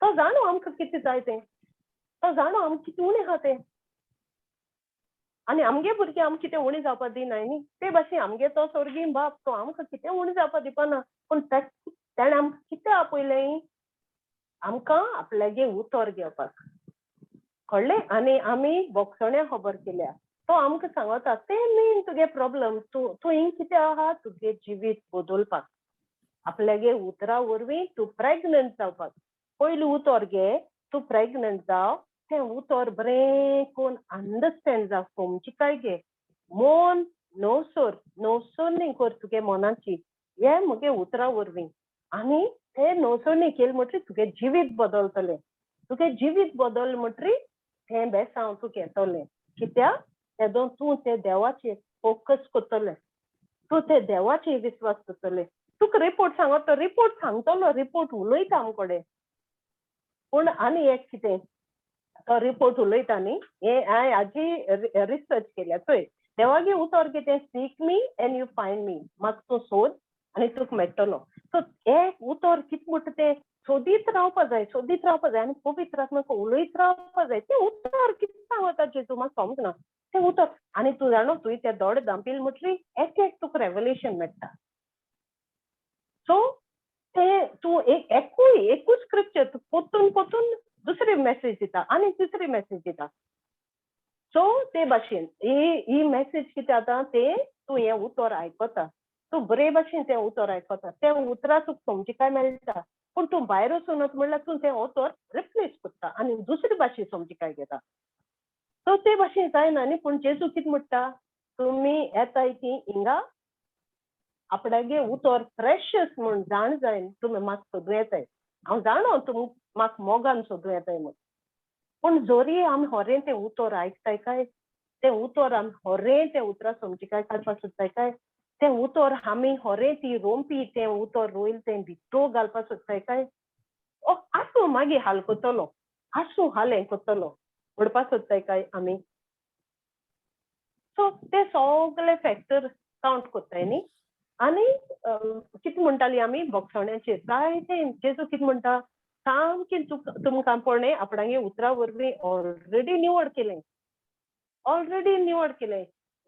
तो जाणो आमकां कितें जाय तें, तो जाणो आमकां कितें उणें आहा तें, आनी आमगे भुरगीं आमकां कितें उणें जावपा दिनाय न्ही. ते भाशेन आमगे तो स्वर्गीय बाप तो आमकां कितें उणें जावपा दिवपाना, पूण तेणें आमकां कितें आपयलें, आमकां आपल्यागे उतर घेवपाक. कळ्ळें? आनी आमी बोगसण्या खबर केल्या, तो आमकां सांगता तें मेन तुगे प्रॉब्लम, तूं तूं हिंग कितें आहा तुगे जिवीत बदलपाक, आपल्यागे उतरा वरवीं तूं प्रेग्नंट जावपाक. पयलीं उतर घे, तूं प्रेग्नंट जाव, तें उतर बरें कोन्न अंडरस्टँड जाव, समजिकाय घे, मन नवसर नवसरणी कर तुगे मनाची हे म्हगे उतरा वरवीं, आनी तें नवसरणी केलें म्हणटकीर तुगे जिवीत बदलतलें. तुगे जिवीत बदल म्हणटकीर तें बेसांव तुका येतलें, कित्याक तेदों तूं ते देवाचेर फोकस करतलें, तूं ते देवाचेर विस्वास करतलें. तुका रिपोर्ट सांगत तो रिपोर्ट सांगतलो, रिपोर्ट उलयता आमकडे, पूण आनी एक कितें तो रिपोर्ट उलयता न्ही, हें हांवें हाजी रिसर्च केल्या. चोय देवागे उतर कितें, seek me and you find me, म्हाका तूं सोद आनी तुका मेळटलो. सो एक उतर कितें म्हणटा तें सोदीत रावपा जाय, सोदीत रावपा जाय, आनी पवित्र आत्म्याक उलयत रावपा जाय. तें उतर कितें सांगता जेजू म्हाका समजना तें उतर, आनी तूं जाणो तुवें तें दोळे धांपिल म्हटली एक एक तुका रेवलेशन मेळटा. सो तें तूं एक एकूय एकूच स्क्रिप्चर तूं परतून परतून दुसरी मॅसेज दिता आनी तिसरी मॅसेज दिता. सो ते भाशेन ही ही मॅसेज कितें आतां तें तूं हें उतर आयकता, तूं बरे भाशेन तें उतर आयकता, तें उतरां तुका समजिकाय मेळटा, पूण तूं भायर वचून वच म्हणल्यार तूं तें उतर रिप्लेस करता आनी दुसरी भाशेन समजिकाय घेता. सो ते भाशेन जायना न्ही. पूण जेजू कितें म्हणटा, तुमी येताय ती हिंगा आपणागे उतर फ्रेशस म्हूण जाण जाय, तुमी म्हाका सोदूं येताय, हांव जाणो तुम म्हाका मोगान सोदूं येताय म्हूण, पूण जरी आमी होरें तें उतर आयकताय काय, तें उतर आमी होरें तें उतरां समजिकाय काडपाक सोदताय काय, तें उतर आमी होरें ती रोंपी तें उतर रोयल तें भितर घालपाक सोदताय काय, ओ आसूं मागीर हाल करतलो, आसूं हाल हें करतलो म्हणपाक सोदताय काय आमी. सो ते सगळे फॅक्टर कावंट करताय न्ही. आनी कितें म्हणटाली आमी बोगसण्याचेर जायते जेजू कितें म्हणटा, सामकें तुमकां कोणें आपणागे उतरां वरवीं ऑलरेडी निवड केलें, ऑलरेडी निवड केलें.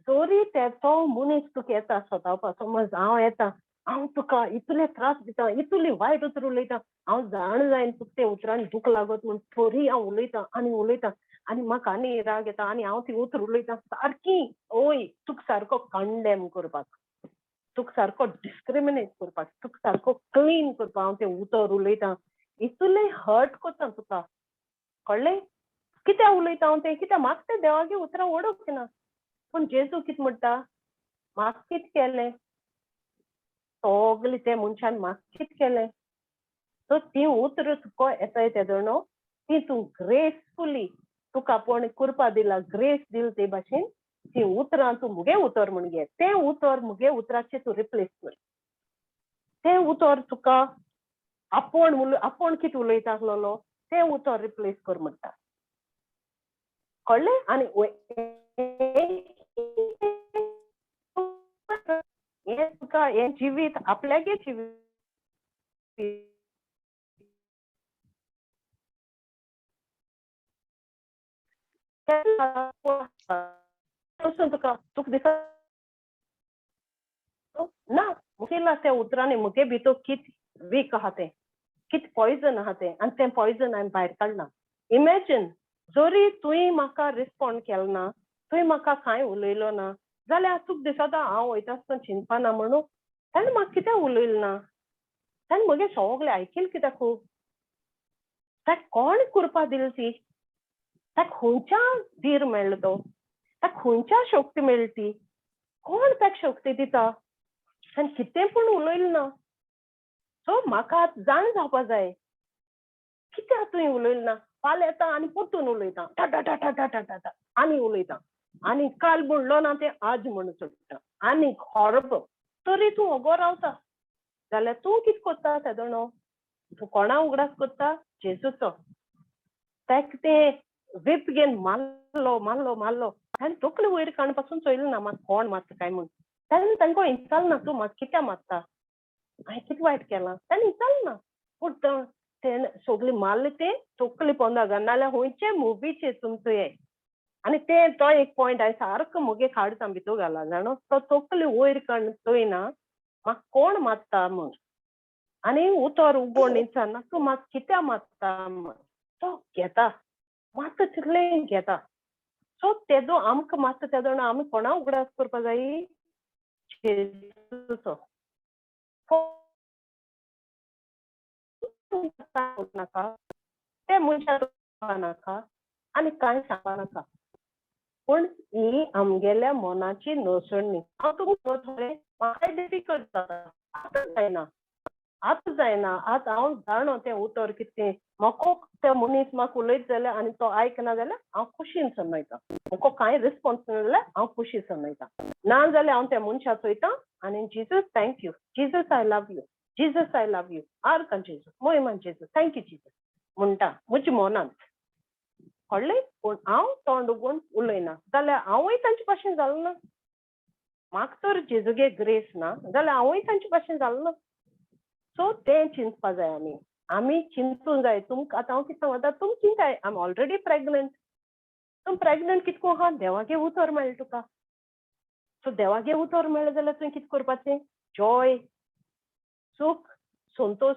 जरी ते तो मनीस तुका येता सतावपाक, समज हांव येता, हांव तुका इतले त्रास दिता, इतली वायट उतरां उलयता, हांव जाण जायन तुका ते उतरान दूख लागत म्हूण, तरी हांव उलयतां आनी उलयतां आनी म्हाका आनी राग येता आनी हांव ती उतरां उलयतां सारकी, ओय तुका सारको कंडेम करपाक, तुका सारको डिस्क्रिमिनेट करपाक, तुका सारको क्लीन करपाक हांव तें उतर उलयतां, इतलें हर्ट करता तुका. कळ्ळें? कित्याक उलयता हांव तें, कित्याक म्हाका तें देवागे उतरां ओडूंक ना. पूण जेजू कितें म्हणटा, म्हाका कितें केलें, सगळें ते मनशान म्हाका कितें केलें. सो तीं उतरां तुका येताय तेदो न्हू ती तूं ग्रेसफुली तुका कोण कुरपा दिला, ग्रेस दिल ते भाशेन ती उतरां तूं मुगे उतर म्हण घे. तें उतर मुगे उतराचें तूं रिप्लेस कर. तें उतर तुका आपोण आपोण कितें उलयता आसलेलो तें उतर रिप्लेस कर म्हणटा. कळ्ळें? आनी हें तुका हें जिवीत आपल्यागे जिवीत तुका तुका दिसता ना मुखेला त्या उतरांनी मुगे भितर कित वीक आहा तें, कित पॉयजन आहा तें, आनी तें पॉयजन हांवें भायर काडलां. इमॅजीन जरी तुवें म्हाका रिस्पोंड केलो ना, तुवें म्हाका कांय उलयलो ना जाल्यार तुका दिसता हांव वयता आसतना चिंतपाना म्हणून ताणें म्हाका कित्याक उलयलें ना, ताणें म्हगें सगळें आयकलें कित्याक, ताका कोण कुरपा दिली ती, ताका खंयच्या धीर मेळ्ळो तो, ताका खंयच्या शक्ती मेळ्ळी ती, कोण ताका शक्ती दिता, ताणें कितें पूण उलयलें ना. सो म्हाका जाण जावपा जाय कित्याक तुवें उलयलें ना. फाल्यां येता आनी परतून उलयता, टा टा टा टा टा टा आनी उलयता, आनी काल म्हणलो ना तें आज म्हणून सोडटा, आनी हॉरेबल तरी तूं ओगो रावता. जाल्यार तूं कितें करता तेदोणो, तूं कोणा उगडास करता? जेजूचो. ताका तें व्हीप घेवन मारलो मारलो मारलो, ताणें तकली वयर काण पासून चोयलें ना म्हाका कोण मारता काय म्हूण. ताणें तांकां विचारलें ना तूं म्हाका कित्याक मारता, हांवें कितें वायट केलां, ताणें विचारलें ना. पूण तेणें सगळें मारलें तें तकली पोंदा घाल, नाल्यार खंयचे मुवीचेर तुमचो हें. आनी तें तो एक पॉयंट हांवें सारको मुगे काळजां भितर घाला जाणा, तो तकली वयर काडून चोयना म्हाका कोण मारता म्हूण, आनी उतर उगोवन विचारना तूं म्हाका कित्याक मारता म्हूण, तो घेता मात्ता तितलें घेता. सो तेदो आमकां मात्ता तेदोणा आमी कोणा उगडास करपा जाय? जेजूचो. नाका ते मनशा नाका आनी कांय सांगपा नाका, पूण ही आमगेल्या मनाची नसणी. हांव तुमकां थोडें म्हाकाय डिफिकल्ट जाता, आतां जायना, आतां जायना, आतां हांव जाणो तें उतर कितें, म्हाका ते मनीस म्हाका उलयत जाल्यार आनी तो आयकना जाल्यार हांव खुशीन समयता, म्हाका कांय रिस्पोन्स ना जाल्यार हांव खुशी समयता, ना जाल्यार हांव त्या मनशा चोयता आनी Jesus thank you, Jesus I love you, Jesus I love you, आर्कान जेजू, मोहिमान जेजू, thank you Jesus म्हणटा म्हज्या मनांत. कळ्ळें? पूण हांव तोंड उगोवन उलयना जाल्यार हांवूय तांचे भाशेन जालो ना, म्हाका तर जेजूगे ग्रेस ना जाल्यार हांवूय तांचे भाशेन जालो ना. सो तें चिंतपा जाय आमी, आमी चिंतूंक जाय. तुमकां आतां हांव कितें सांगता, तुमी चिंताय I am already pregnant. तूं प्रेगनंट कितें करूं आहा? देवागे उतर मेळ्ळें तुका. सो देवागे उतर मेळ्ळें जाल्यार तुवें कितें करपाचें? जॉय, सुख, संतोश.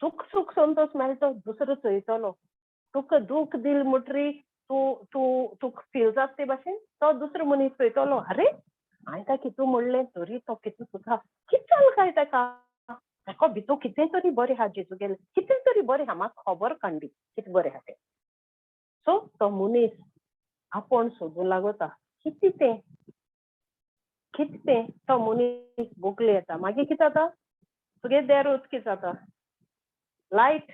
तुका सुख संतोश मेळटलो दुसरो चोयतलो. तुका दूख दिल म्हणटरी तूं तूं तुका फील जाता ते भाशेन तो दुसरो मनीस चोयतलो, अरे हांवें ताका कितू म्हणलें तरी तो कितू सुखा, कितें जालें काय ताका, ताका भितर कितें तरी बरें आहा, जेजू गेलें कितें तरी बरें आहा, म्हाका खबर काडली कितें बरें आहा तें. सो तो मनीस आपूण सोदूं लागता कितें तें, कितें तें, तो मनीस बोगले येता. मागीर कितें जाता? तुगे देर उचकी जाता, लायट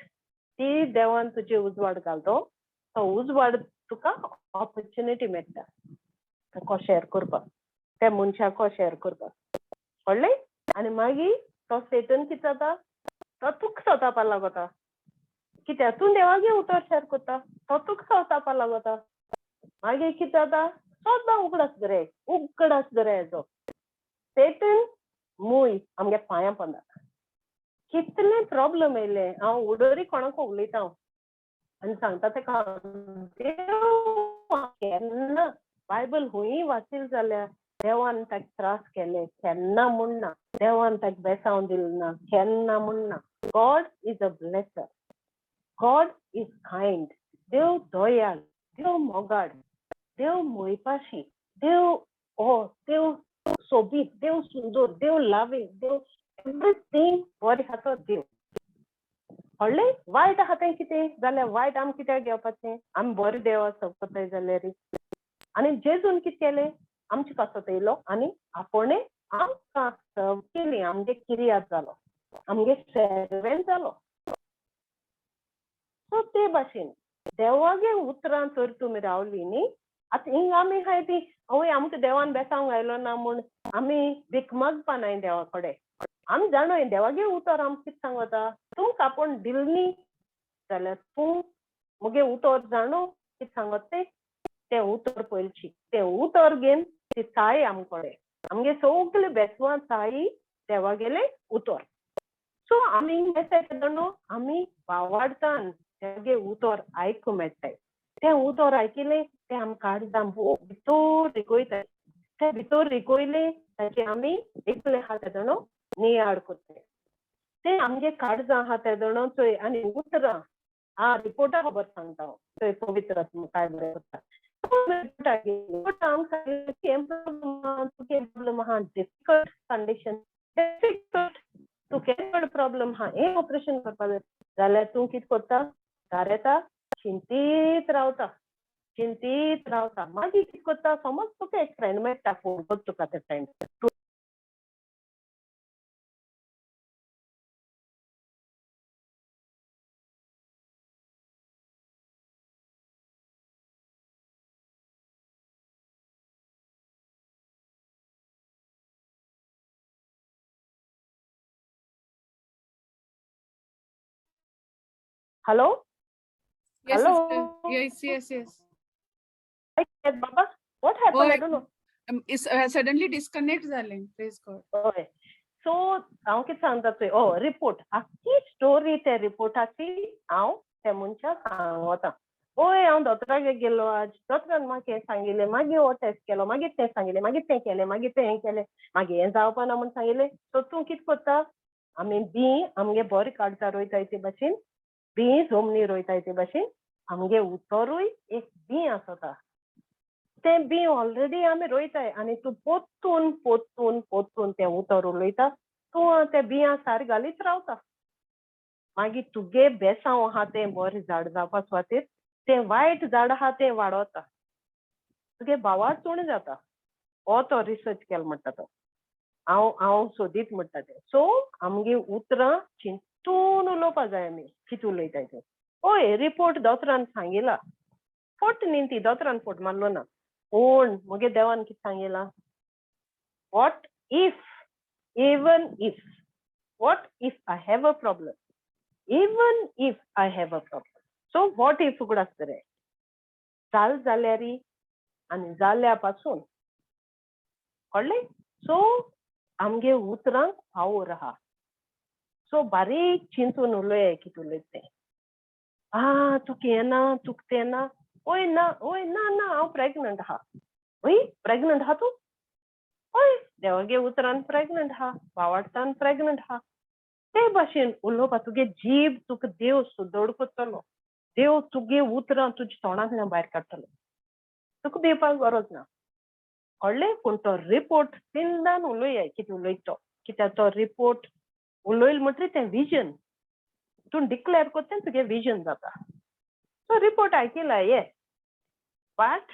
ती देवान तुजे उजवाड घालतो, तो उजवाड तुका ऑपॉर्च्युनिटी मेळटा ताका शेअर करपाक, त्या मनशाक शेअर करपाक. कळ्ळें? आनी मागीर तो सेटन कितें जाता? तो तुका सोतापा लागता. कित्याक? तूं देवागे उतर शेअर करता, तो तुका सोतापा लागता. मागीर कितें जाता? सदां उगडास दरे, उगडास दरे हेजो सेटन मूय आमगे पांयां पोंदा. कितले प्रॉब्लम येयले, हांव उडोरी कोणाक उलयता हांव आनी सांगता ताका, देव केन्ना बायबल हुंय वाचील जाल्यार देवान ताका त्रास केले केन्ना म्हण ना, देवान ताका बेसांव दिलें ना केन्ना म्हण ना. God is a blesser, God is kind, देव दयाळ, देव मोगाळ, देव मोयपाशी, देव ओ देव सोबीत, देव सुंदर, देव लाविंग, देव एवरीथींग बरें आहा तो देव. कळ्ळें? वायट आहा तें कितें जाल्यार वायट आमी कित्याक घेवपाचें? आमी बरें देवा सोदताय जाल्यार. आनी जेजून कितें केलें? आमचे पासत येयलो आनी आपोणे आमकां सर्व केली, आमगे किरियाद जालो, आमगे सर्वेंट जालो. सो ते भाशेन देवागे उतरां तर तुमी रावली न्ही. आतां हिंगा आमी आहाय ती हय आमकां देवान बेसांव घायलो ना म्हूण आमी भीक मागपा नाय देवा कडेन. आमी जाणोय देवागे उतर आमकां कितें सांगता, तुमकां आपूण दिल न्ही जाल्यार तूं मुगे उतर जाणो कितें सांगत तें, तें उतर पयलीं शीक, तें उतर घेवन ती साय आमकडे, आमगे सगळे बेसवां साई देवागेलें उतर. सो आमी बेसाय न्हू आमी बावाडतान देवागे उतर आयकूं मेळटाय. तें उतर आयकिलें तें आमकां काळजां भितर रिगोयताय, तें भितर रिगोयलें ताचें आमी एकलें आहा तें न्हू नियाळ करताय. तें आमगे काळजां आहा तें जाणो चोय आनी उतरां आ रिपोर्टा खबर सांगता हांव चोय पवित्र आत्मा काय बरें करता. रिपोर्ट आमकां प्रॉब्लम आहा, तुगे प्रॉब्लम आहा, डिफिकल्ट कंडिशन, डिफिकल्ट तुगे चड प्रॉब्लम आहा, हें ऑपरेशन करपा जाय जाल्यार तूं कितें करता, दार येता चिंतीत रावता, चिंतीत रावता. मागीर कितें करता, समज तुका एक फ्रेंड मेळटा, फोन करता तुका ते friend, hello. Yes, Hello? sister. Yes, yes, yes. Baba, what happened? I Oh, don't know. It's suddenly disconnect जालें. Praise God. हय. सो हांव कितें सांगता चोय, ओ रिपोर्ट आख्खी स्टोरी त्या रिपोर्टाची हांव त्या मनशाक सांगता. ओय हांव दोतोरागेर गेल्लो आज, दोतोरान म्हाका हें सांगिल्लें, मागीर हो टेस्ट केलो, मागीर तें सांगिल्लें, मागीर तें केलें, मागीर तें हें केलें, मागीर हें जावपा ना म्हूण सांगिल्लें. सो तूं कितें करता, आमी बीं आमगे बरें काडटा रोयताय ते भाशेन, बीं जमनी रोयताय ते भाशेन आमगे उतरूय एक बीं आसता, तें बीं ऑलरेडी आमी रोयताय आनी तूं पोत्तून पोत्तून पोत्तून तें उतर उलयता, तूं तें बियां सार घालीत रावता. मागीर तुगे बेसांव आहा तें बरें झाड जावपा सुवातेर तें वायट झाड आहा तें वाडोता, तुगे भावार्थ उणें जाता. हो तो रिसर्च केलो म्हणटा तो, हांव हांव सोदीत म्हणटा तें. सो आमगे उतरां चिंतून उलोवपा जाय आमी कितें उलयताय तें. हय रिपोर्ट दोतोरान सांगिला, फट न्ही ती, दोतोरान फट मारलो ना, पूण मुगे देवान कितें सांगिलां, what if, even if, what if I have a problem, even if I have a problem. So what if उगडास रे, जाल जाल्यार आनी जाल्या पासून कळ्ळें. सो आमगे उतरांक पावर आहा. सो बारीक चिंतून उलय कितें उलयता तें. आ तुका हें ना, तुका तें ना, ओय ना, ओय ना ना हांव प्रेग्नंट आहा. ओय प्रेग्नंट आहा तूं, ओय देवागे उतरान प्रेग्नंट आहा, भावार्थान प्रेग्नंट आहा. ते भाशेन उलोवपा तुगे जीब तुका देव सुदोड करतलो, देव तुगे उतरां तुज्या तोंडांतल्यान भायर काडटलो, तुका भिवपाक गरज ना. कळ्ळें. पूण तो रिपोर्ट तिनदान उलया कितें उलयता तो, कित्याक तो रिपोर्ट उलयल म्हणटरीर तें विजन तूं डिक्लेर करता, तुगे विजन जाता. सो रिपोर्ट आयकिला येस, बट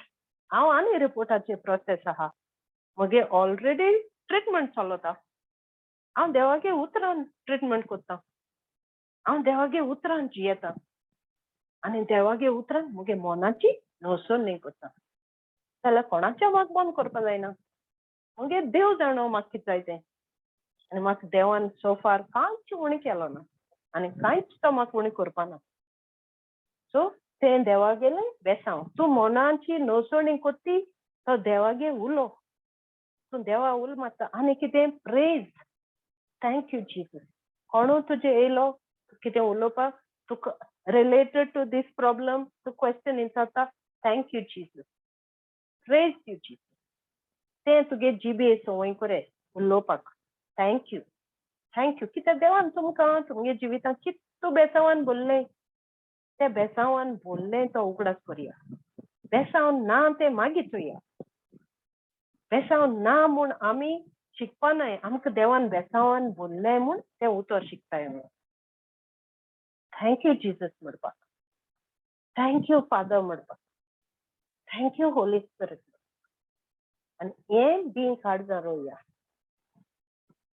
हांव आनी रिपोर्टाचे प्रोसेस आहा, म्हगे ऑलरेडी ट्रिटमेंट चलता, हांव देवागे उतरान ट्रिटमेंट करता, हांव देवागे उतरान जियेता आनी देवागे उतरान म्हगे मनाची नसरणी करता. जाल्यार कोणाच्या म्हाका बंद करपा जायना, म्हगे देव जाणो म्हाका कितें जाय तें. आनी म्हाका देवान सो फार कांयच उणें केलो ना आनी कांयच तो म्हाका उणें करपा ना. सो तें देवागेलें बेसांव, तूं मनाची नसरणी करती तो देवागे उलो, तूं देवा उल मारता आनी कितें प्रेज, thank you Jesus. कोणू तुजें येयलो कितें उलोवपाक तुका रिलेटेड टू these problem, तूं क्वेश्चन विचारता, thank you Jesus, praise you Jesus. तें तुगे जिबे संवय करे उलोवपाक, thank you thank you. कित्याक देवान तुमकां तुमगे जिवितांत कितू बेसांवान बोल्लें, तें बेसांवान बोल्लें तो उगडास करया, बेसांव ना तें मागीर चोया. बेसांव ना म्हूण आमी शिकपा नाय, आमकां देवान बेसांवान बोल्लें म्हूण तें उतर शिकताय आमी. Thank you Jesus म्हणपाक, thank you father म्हणपाक, thank you Holi spirit. आनी हें बी काळजां रोवया.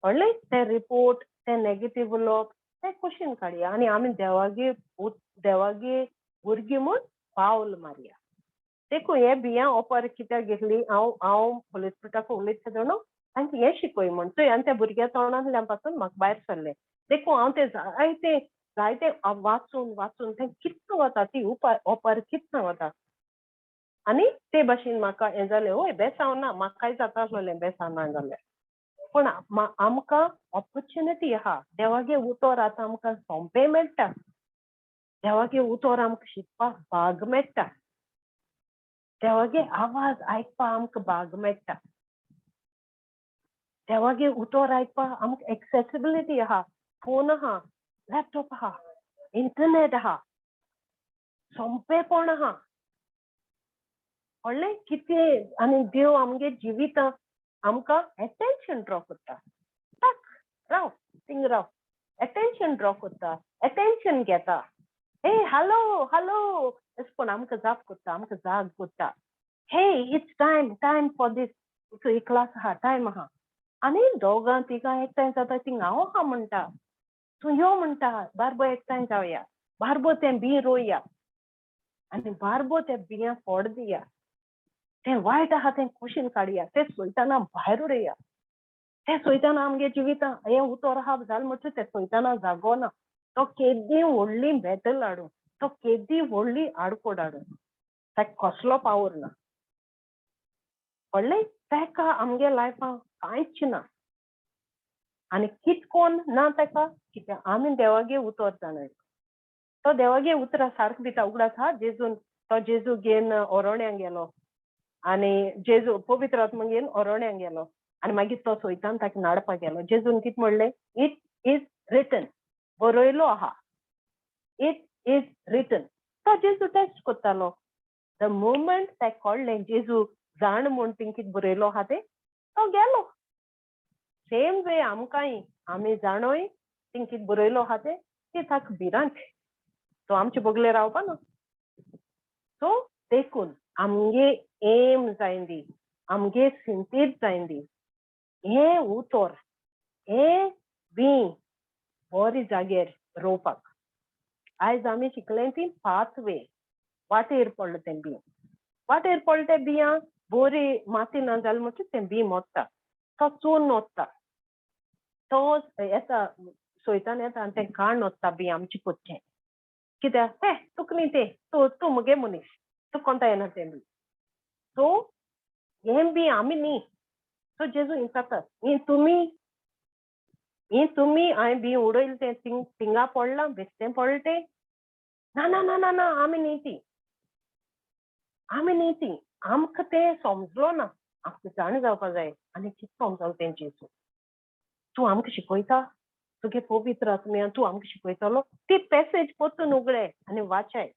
कळ्ळें. तें रिपोर्ट, तें नेगेटीव उलोवप तें कुशीन काडया आनी आमी देवागे देवागे भुरगीं म्हूण पावल मारया. देखून हे बियां ओपर कित्याक घेतली, हांव हांव होली स्पिरिटाक उलयता जाणो तांकां हें शिकय म्हण चोय. आनी त्या भुरग्या तोंडांतल्यान पासून म्हाका भायर सरलें. देखून हांव तें जायते जायते वाचून वाचून तें कितें वता, ती ओपर कितें वता आनी ते भाशेन म्हाका हें जालें. हय बेसांव ना, म्हाकाय जाता आसलें बेसांव ना जाल्यार, पूण आमकां ऑपॉर्च्युनिटी आहा. देवागे उतर आतां आमकां सोंपें मेळटा, देवागे उतर आमकां शिकपाक भाग मेळटा, देवागे आवाज आयकपाक आमकां भाग मेळटा, देवागे उतर आयकपाक आमकां एक्सेसिबिलिटी आहा. फोन आहा, लॅपटॉप आहा, इंटरनेट आहा, सोंपेपण आहा. कळ्ळें कितें? आनी देव आमगे जिवितां आमकां एटेन्शन ड्रॉ करता. टाक राव थिंग राव, एटेन्शन ड्रॉ करता, एटेन्शन घेता. हे हॅलो हॅलो अशें कोण आमकां जाप करता, आमकां जाग करता. Hey it's time, time for this class आहा, टायम आहा. आनी दोगां तिगां एकठांय जाता थिंग हांव आहा म्हणटा, तूं यो म्हणटा, बारबो एकठांय जावया, बारबो तें बीं रोया आनी बारबो तें बियां फोड दिया, तें वायट आहा तें कुशीन काडया, तें सोयताना भायर उडया. तें सोयताना आमगे जिवितां हें उतर आहा जालें म्हणटकीर तें सोयताना जागो ना. तो केदी व्हडली बॅटल हाडूं, तो केदी व्हडली आडकोड हाडूं, ताका कसलो पावर ना. कळ्ळें? ताका आमगे लायफान कांयच ना. आनी कितकोन ना ताका, कित्याक आमी देवागे उतर जाणाय. तो देवागे उतरां सारको दिता. उगडास आहा जेजून, तो जेजू घेवन ओरोण्यांक गेलो आनी जेजू पवित्र आत्मा घेवन ओरोण्यांक गेलो आनी मागीर तो सोयतान ताका नाडपाक गेलो. जेजून कितें म्हणलें? It is written, बरयलो आहा, it is written. तो जेजू टेस्ट करतालो. The moment ताका कळ्ळें जेजू जाण म्हूण थिंग कितें बरयलो आहा तें, तो गेलो. सेम वे आमकांय, आमी जाणोय थिंग कितें बरयलो आहा तें, ती ताका भिरांत, तो आमचे बगले रावपा ना. सो देखून आमगे एम जायंदी, आमगे सिंतीद जायंदी, हें उतर हें बीं बरे जाग्यार रोवपाक. आयज आमी शिकले ती पाथवे, वाटेर पडलें तें बीं, वाटेर पडलें तें बियां बरी माती ना जालें म्हणटकीर तें बीं मोडटा, तो चून वता, तो येता सोयतान येता आनी तें काण वता बीं आमचें कोच्चें. कित्याक हे तुका न्ही तें, तूं तूं मुगे मनीस, तुका कोणता येना तें बी. सो हें बी आमी न्ही. सो जेजू विचारता, ही तुमी ही तुमी हांवें बी उडयलें तें थिंग थिंगा पडलां, बेश्टें पडलें तें? ना ना ना ना ना, आमी न्ही ती, आमी न्ही ती. आमकां तें समजलो ना, आमकां जाण जावपा जाय. आनी कितें समजलो तें जेजू? तूं आमकां शिकयता, तुगे पवित्र आत्म्या तूं आमकां शिकयतलो. ती पॅसेज परतून उगडे आनी वाचाय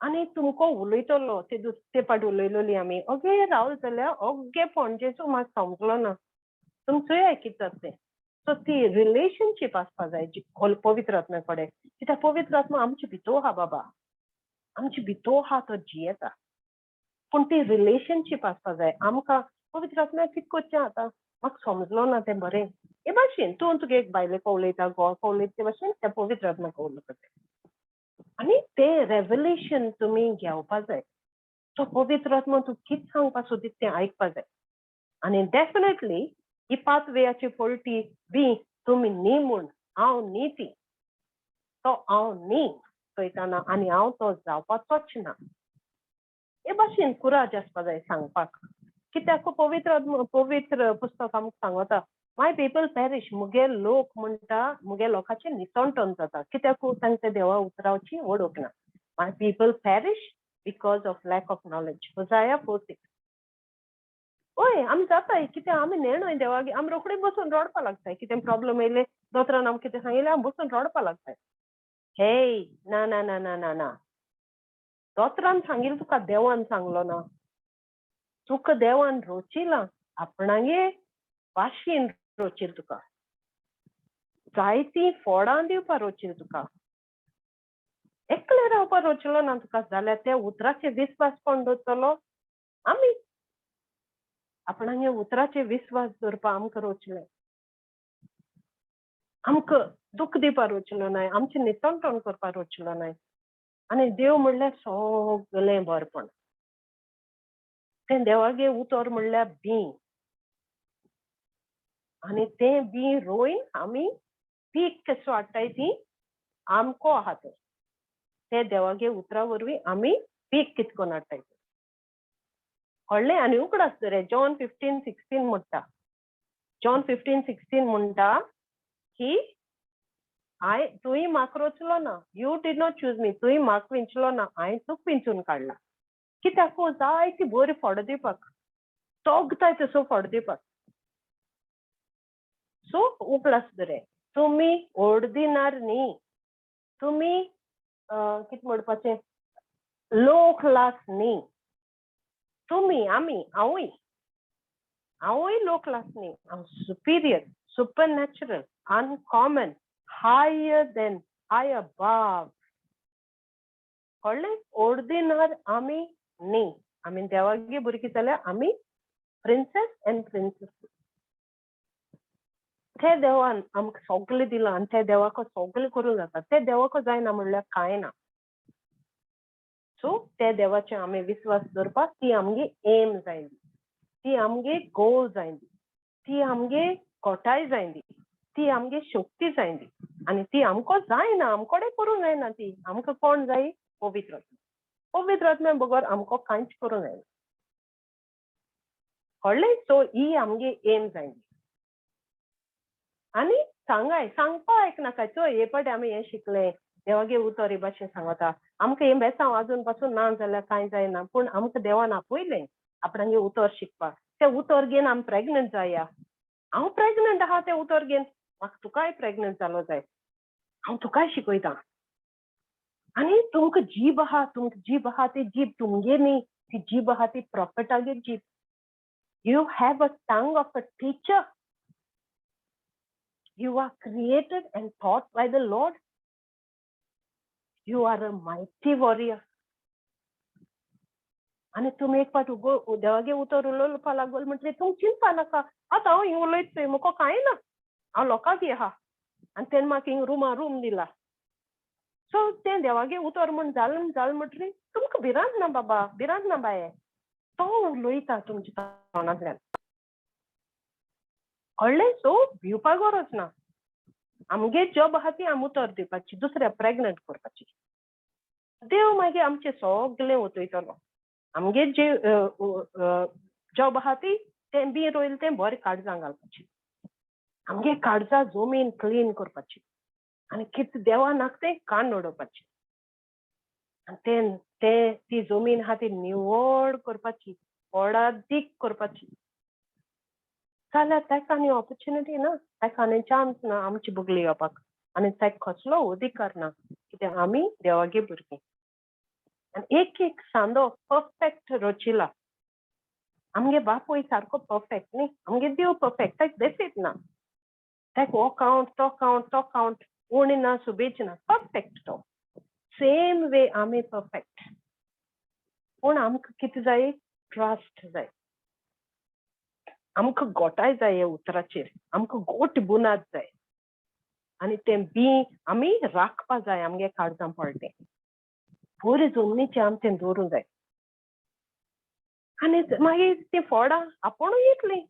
आनी तुमकां उलयतलो. ते दुसरे पाट उलयलोली आमी अगे रावल जाल्यार अगे पणजेचो म्हाका समजलो ना, तुमी चोया कितें जाता तें. सो ती रिलेशनशीप आसपा जाय पवित्र आत्म्या कडेन, कित्याक पवित्र आत्मा आमचे भितर आहा बाबा, आमचे भितर आहा, तो जियेता. पूण ती रिलेशनशीप आसपा जाय आमकां. पवित्र आत्म्या कितें करचें आतां म्हाका समजलो ना तें बरें. हे भाशेन तूं तुगे एक बायलेक उलयता, घोवाक उलयता ते भाशेन त्या पवित्र आत्म्याक उलोवपा जाय आनी तें रेवलेशन तुमी घेवपा जाय. तो पवित्र आत्मा तूं कितें सांगपा सोदीत तें आयकपा जाय. आनी डेफिनेटली ही पाथवेयाची पलटी बी तुमी न्ही म्हूण, हांव न्ही ती, तो हांव न्ही चोयताना आनी हांव तो जावपाचोच ना. हे भाशेन कुराज आसपा जाय सांगपाक. कित्याक पवित्र पवित्र पुस्तक आमकां सांगता, माय पीपल पॅरिश, मुगे लोक म्हणटा, मुगे लोकांचें निसणटण जाता. कित्याक तांकां देवा उतरावची वळख ना. My people perish because of lack of knowledge, Hosea 4:6. हय आमी जाताय, कित्याक आमी नेणोय देवागे, आमी रोखडे बसून रडपा लागताय. कितें प्रॉब्लम येयले, दोतोरान आमकां कितें सांगिल्लें, आमी बसून रडपा लागताय. हेय ना ना ना ना ना ना, दोतोरान सांगिल्लें तुका देवान सांगलो ना. तुका देवान रोचिलां, आपणागे भाशेन रोचील तुका, जायतीं फोडां दिवपा रोचील तुका, एकलें रावपा रोचिलो ना तुका. जाल्यार त्या उतराचेर विस्वास कोण दवरतलो? आमी आपणागे उतराचेर विस्वास दवरपा आमकां रोचलें. आमकां दुःख दिवपा रोचलो नाय, आमचें नितणटण करपा रोचलो नाय. आनी देव म्हणल्यार सगळें बरेपण. तें देवागे उतर म्हणल्यार बीं, आनी तें बीं रोयन आमी पीक कसो हाडटाय ती आमको आहा. तर ते देवागे उतरा वरवीं आमी पीक कितकोन हाडटाय. कळ्ळें? आनी उगडास दवराय, जॉन 15:16 म्हणटा, जॉन 15:16 म्हणटा की हांवें तुवें म्हाका रोचलो ना, you did not choose me, तुवें म्हाका विंचलो ना, हांवें तुका विंचून काडला. कित्याक? जायती बरी फळां दिवपाक, तोगताय तसो फळ दिवपाक. सो उगडास दवराय, तुमी ऑर्डिनर न्ही, तुमी कितें म्हणपाचें, लो क्लास न्ही तुमी, आमी, हांवूय हांवूय लो क्लास न्ही. हांव superior, super natural, uncommon, higher than, high above. कळ्ळें? ऑर्डिनर आमी न्ही. आमी देवागे भुरगीं जाल्यार आमी प्रिन्सेस एंड प्रिन्सेस. ते देवान आमकां सगळें दिलां आनी ते देवाक सगळें करूंक जाता. ते देवाक जायना म्हणल्यार कांय ना. सो ते देवाचे आमी विस्वास दवरपाक ती आमगे एम जायली, ती आमगे गोल जायली, ती आमगे कोटाय जायली, ती आमगे शक्ती जायली. आनी ती आमकां जायना, आमकोडे करूंक जायना ती. आमकां कोण जाय? पवित्र आत्मा. पवित्र आत्म्या बगर आमकां कांयच करूंक जायना. कळ्ळें? सो ही आमगे एम जायली. आनी सांगाय, सांगपा आयकनाका. चोय, हे पाटी आमी हें शिकले, देवागे उतर हे भाशेन सांगता आमकां. हें बेसांव आजून पासून ना जाल्यार कांय जायना, पूण आमकां देवान आपयलें आपणागे उतर शिकपाक. तें उतर घेवन आमी प्रेग्नंट जाया. हांव प्रेग्नंट आहा तें उतर घेवन, म्हाका तुकाय प्रेग्नंट जालो जाय. हांव तुकाय शिकयता. आनी तुमकां जीब आहा, तुमकां जीब आहा, ती जीब तुमगे न्ही, ती जीब आहा ती प्रॉफेटागेर जीब. You have a tongue of a teacher. You are created and taught by the Lord. You are a mighty warrior. आनी तुमी एक फावट उगो देवागे उतर उलोवपा लागल म्हणटकीर तुमकां चिंतपा नाका, आतां हांव हिंग उलयत चोय, म्हाका कांय ना, हांव लोकांक आहा आनी तेन्ना म्हाका हिंग रुमा रूम दिला. सो तें देवागे उतर म्हूण जालें जालें म्हणटकीर तुमकां भिरांत ना बाबा, भिरांत ना बाये. तो उलयता तुमच्या तोंडांतल्यान. कळ्ळें? सो भिवपा गरज ना. आमगे जॉब आहा ती आमी उतर दिवपाची, दुसऱ्या प्रेग्नंट करपाची. देव मागीर आमचें सगळें वतयतलो. आमगे जे जॉब आहा ती तें बी रोयलें तें बरें काळजां घालपाची, आमगे काळजां जमीन क्लीन करपाची आनी कितें देवा नाका तें काडून उडोवपाची. आनी तें तें ती जमीन आहा ती निवळ करपाची, फळादीक करपाची. जाल्यार ताका आनी ऑपॉर्च्युनिटी ना, ताका आनी चान्स ना आमची बगली येवपाक, आनी ताका कसलो अधिकार ना, कित्याक आमी देवागे भुरगीं. आनी एक एक सांदो परफेक्ट रचिला. आमगे बापूय सारको परफेक्ट न्ही, आमगे देव परफेक्ट, ताका देफीत ना, ताका हो कावंट तो कावंट तो कावंट उणी ना, सुबेच ना, परफेक्ट तो. सेम वे आमी परफेक्ट, पूण आमकां कितें जाय? ट्रस्ट जाय. आमकां गोटाय जाय ह्या उतराचेर, आमकां गोट बुनाद जाय आनी तें बी आमी राखपा जाय. आमगे काळजां पडलें बरें जमनीचें आमी तें दवरूंक जाय आनी मागीर तीं फळां आपुणूय येतलीं.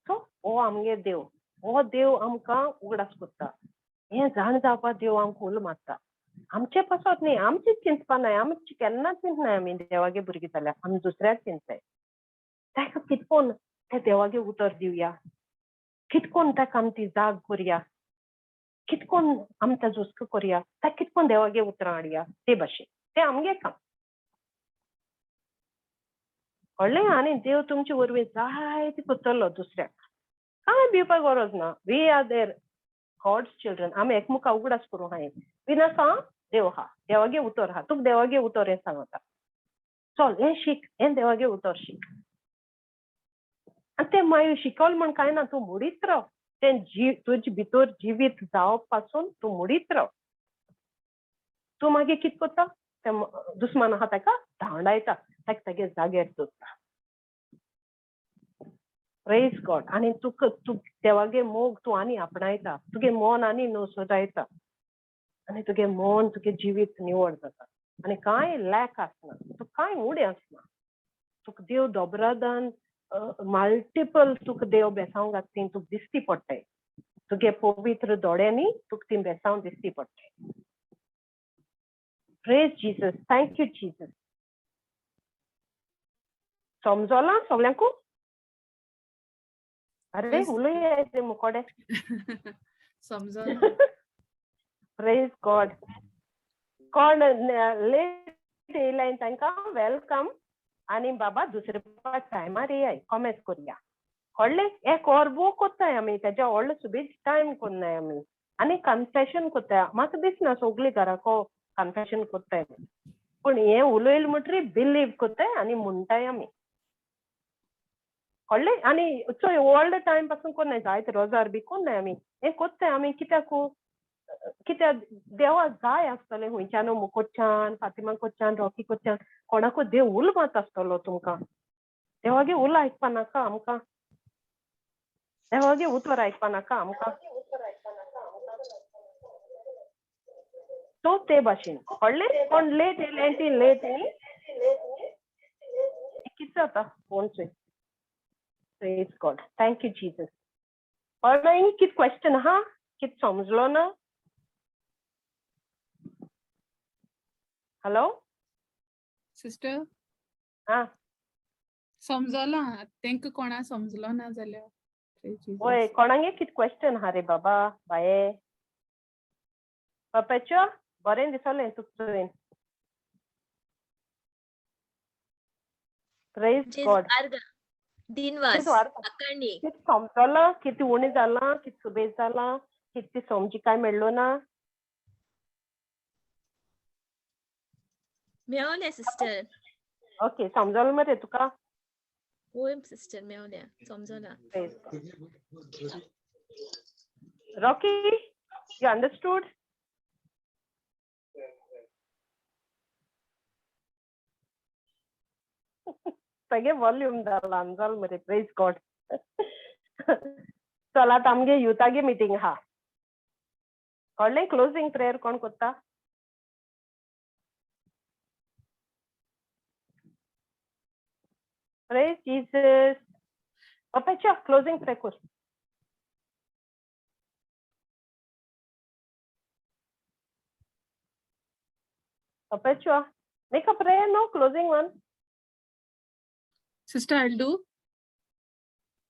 सो हो आमगे देव, हो देव आमकां उगडास करता. हें जाण जावपाक देव आमकां उलो मारता. आमचे पासत न्ही, आमचें चिंतपा नाय, आमचें केन्ना चिंतनाय. आमी देवागे भुरगीं जाल्यार आमी दुसऱ्याक चिंतताय. ताका कितकोन ते देवागे उतर दिवया, कितकोन ताका आमी ती जाग करया, कितकोन आमी ताजो हुस्को करया, ताका कितकोन देवागे उतरां हाडया, ते भाशेन तें आमगे काम. कळ्ळें? आनी देव तुमचे वरवीं जायते करतलो दुसऱ्याक. कांय भिवपाक गरज ना. We are there God's children. आमी एकमुखा उगडास करूंक हांवें भिनाका. देव आहा, देवागे उतर आहा, तुका देवागे उतर हें सांगता. चल हें शीक, हें देवागे उतर शीक. आनी तें मागीर शिकल म्हण कांय ना, तूं मोडीत राव. तें जी तुजे भितर जिवीत जावप पासून तूं मोडीत राव. तूं मागीर कितें करता, तें दुस्मान आहा ताका धांवडायता, ताका तागे जाग्यार दवरता. प्रेज गॉड. आनी तुका तूं देवागे मोग तूं आनी आपणायता, तुगे मन आनी न्हू आनी तुगे मन तुगे जिवीत निवळ जाता आनी कांय लॅक आसना, तुका कांय उणें आसना. तुका देव दोबरादान मल्टिपल तुका देव बेसांव घातता ती तुका दिसती पडटाय. तुगे पवित्र दोळ्यांनी तुका ती बेसांव दिसती पडटाय. Praise Jesus. Thank you Jesus. समजलां सगल्यांकू? अरे Yes. उलय रे मुकोडे. समजलो. प्रेज गॉड. कोण लेट येयलाय तांकां welcome. आनी बाबा दुसरे पाट टायमार येयाय, कॉमेस करया. कळ्ळें? एक वर बो कोत्ताय आमी, तेज्या व्हडलो सुबेज टायम कोन्नाय आमी आनी कन्फेशन कोत्ताय. म्हाका दिसना सगळीं घराको कन्फेशन कोत्ताय, पूण हें उलयलें म्हणटरी बिलीव कोत्ताय आनी म्हणटाय आमी. कळ्ळें? आनी चोय व्हडलो टायम पासून कोन्नाय, जायते रोजार बी कोन्नाय आमी. हें कोत्ताय आमी कित्याक? कित्याक देवा जाय आसतलें खुंयच्यान, मुकोच्यान, फातिमा कोच्यान, रॉकी कोच्यान, कोणाकूय देव उलो मारता आसतलो तुमकां. देवागे उलो आयकपा नाका आमकां? देवागे उतर आयकपा नाका आमकां? सो ते भाशेन. कळ्ळें? कोण लेट येयलें ती लेट न्ही, कितें जाता फोन चोय. Praise God. Thank you Jesus. कळ्ळें? कितें क्वेश्चन आहा? कितें समजलो ना? हॅलो. सिस्टर. हा. समजलां. तेंका कोणा समजलो ना जाल्यार. Praise Jesus. वय, कोणागे कितें क्वेश्चन आहा रे बाबा बाये? पपेच्यो बरें दिसलें तुका तुवें. प्रेज जेजू गॉड. आर्गा दिनवास. आकाणी. कितें समजलां? कितें उणें जालां? कितें सुबेज जालां? कितें समजी काय मेळ्ळो ना? मेवलें सिस्टर. ओके, समजलें मरे तुका? वय सिस्टर, मेवलें, समजलां. Praise God. Rocky, you understood? सगळे वॉल्यूम ल्हान जाल मरे. प्रेज गॉड. चल आतां आमगे युथागे मिटींग आहा. कळ्ळें? क्लोजींग प्रेयर कोण कोत्ता? प्रेज जीसस. पप्पाच्या क्लोजींग प्रेयर कर. Perpetua, make a prayer, no? Closing one. Sister, I'll do.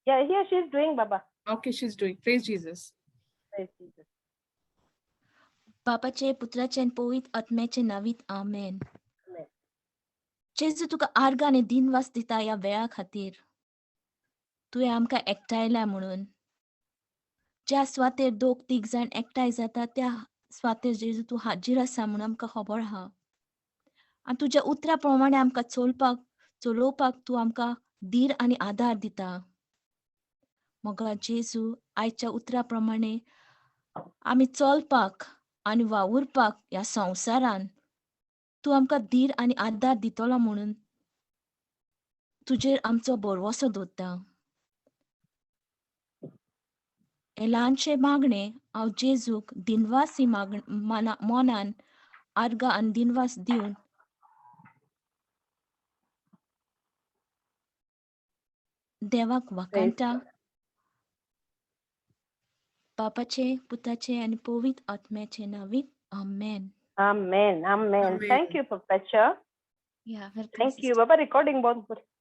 Yeah, here she's doing, Baba. Okay, she's doing. Praise Jesus. Praise Jesus. बापाचे, पुत्राचे आनी पवित्र आत्म्याचे नावीत, आमेन. आमेन. जेजू, तुका आर्गां आनी दिनवास दिता ह्या वेळा खातीर, तुवें आमकां एकठांयल्या म्हणून. ज्या सुवातेर दोग तीग जाण एकठांय जाता त्या सुवातेर जेजू तूं हाजीर आसा म्हणून आमकां खबर आहा. आनी तुज्या उतरा प्रमाणे आमकां चलपाक चलोवपाक तूं आमकां धीर आनी आदार दिता. मोगा जेजू, आयच्या उतरा प्रमाणे आमी चलपाक आनी वावुरपाक ह्या संवसारान तूं आमकां धीर आनी आदार दितलो म्हणून तुजेर आमचो भरवंसो दवरता. हें ल्हानशें मागणें हांव जेजूक दिनवासी माग मना मनान आर्गां आनी दिनवास दिवन देवाक Praise वाखाणटा. God. बापाचे, पुताचे आनी पवित्र आत्म्याचे नावीत, आमेन. Amen. Amen. Amen. Thank you, Perpetua. Yeah, welcome. Thank you. Baba, recording बंद कर.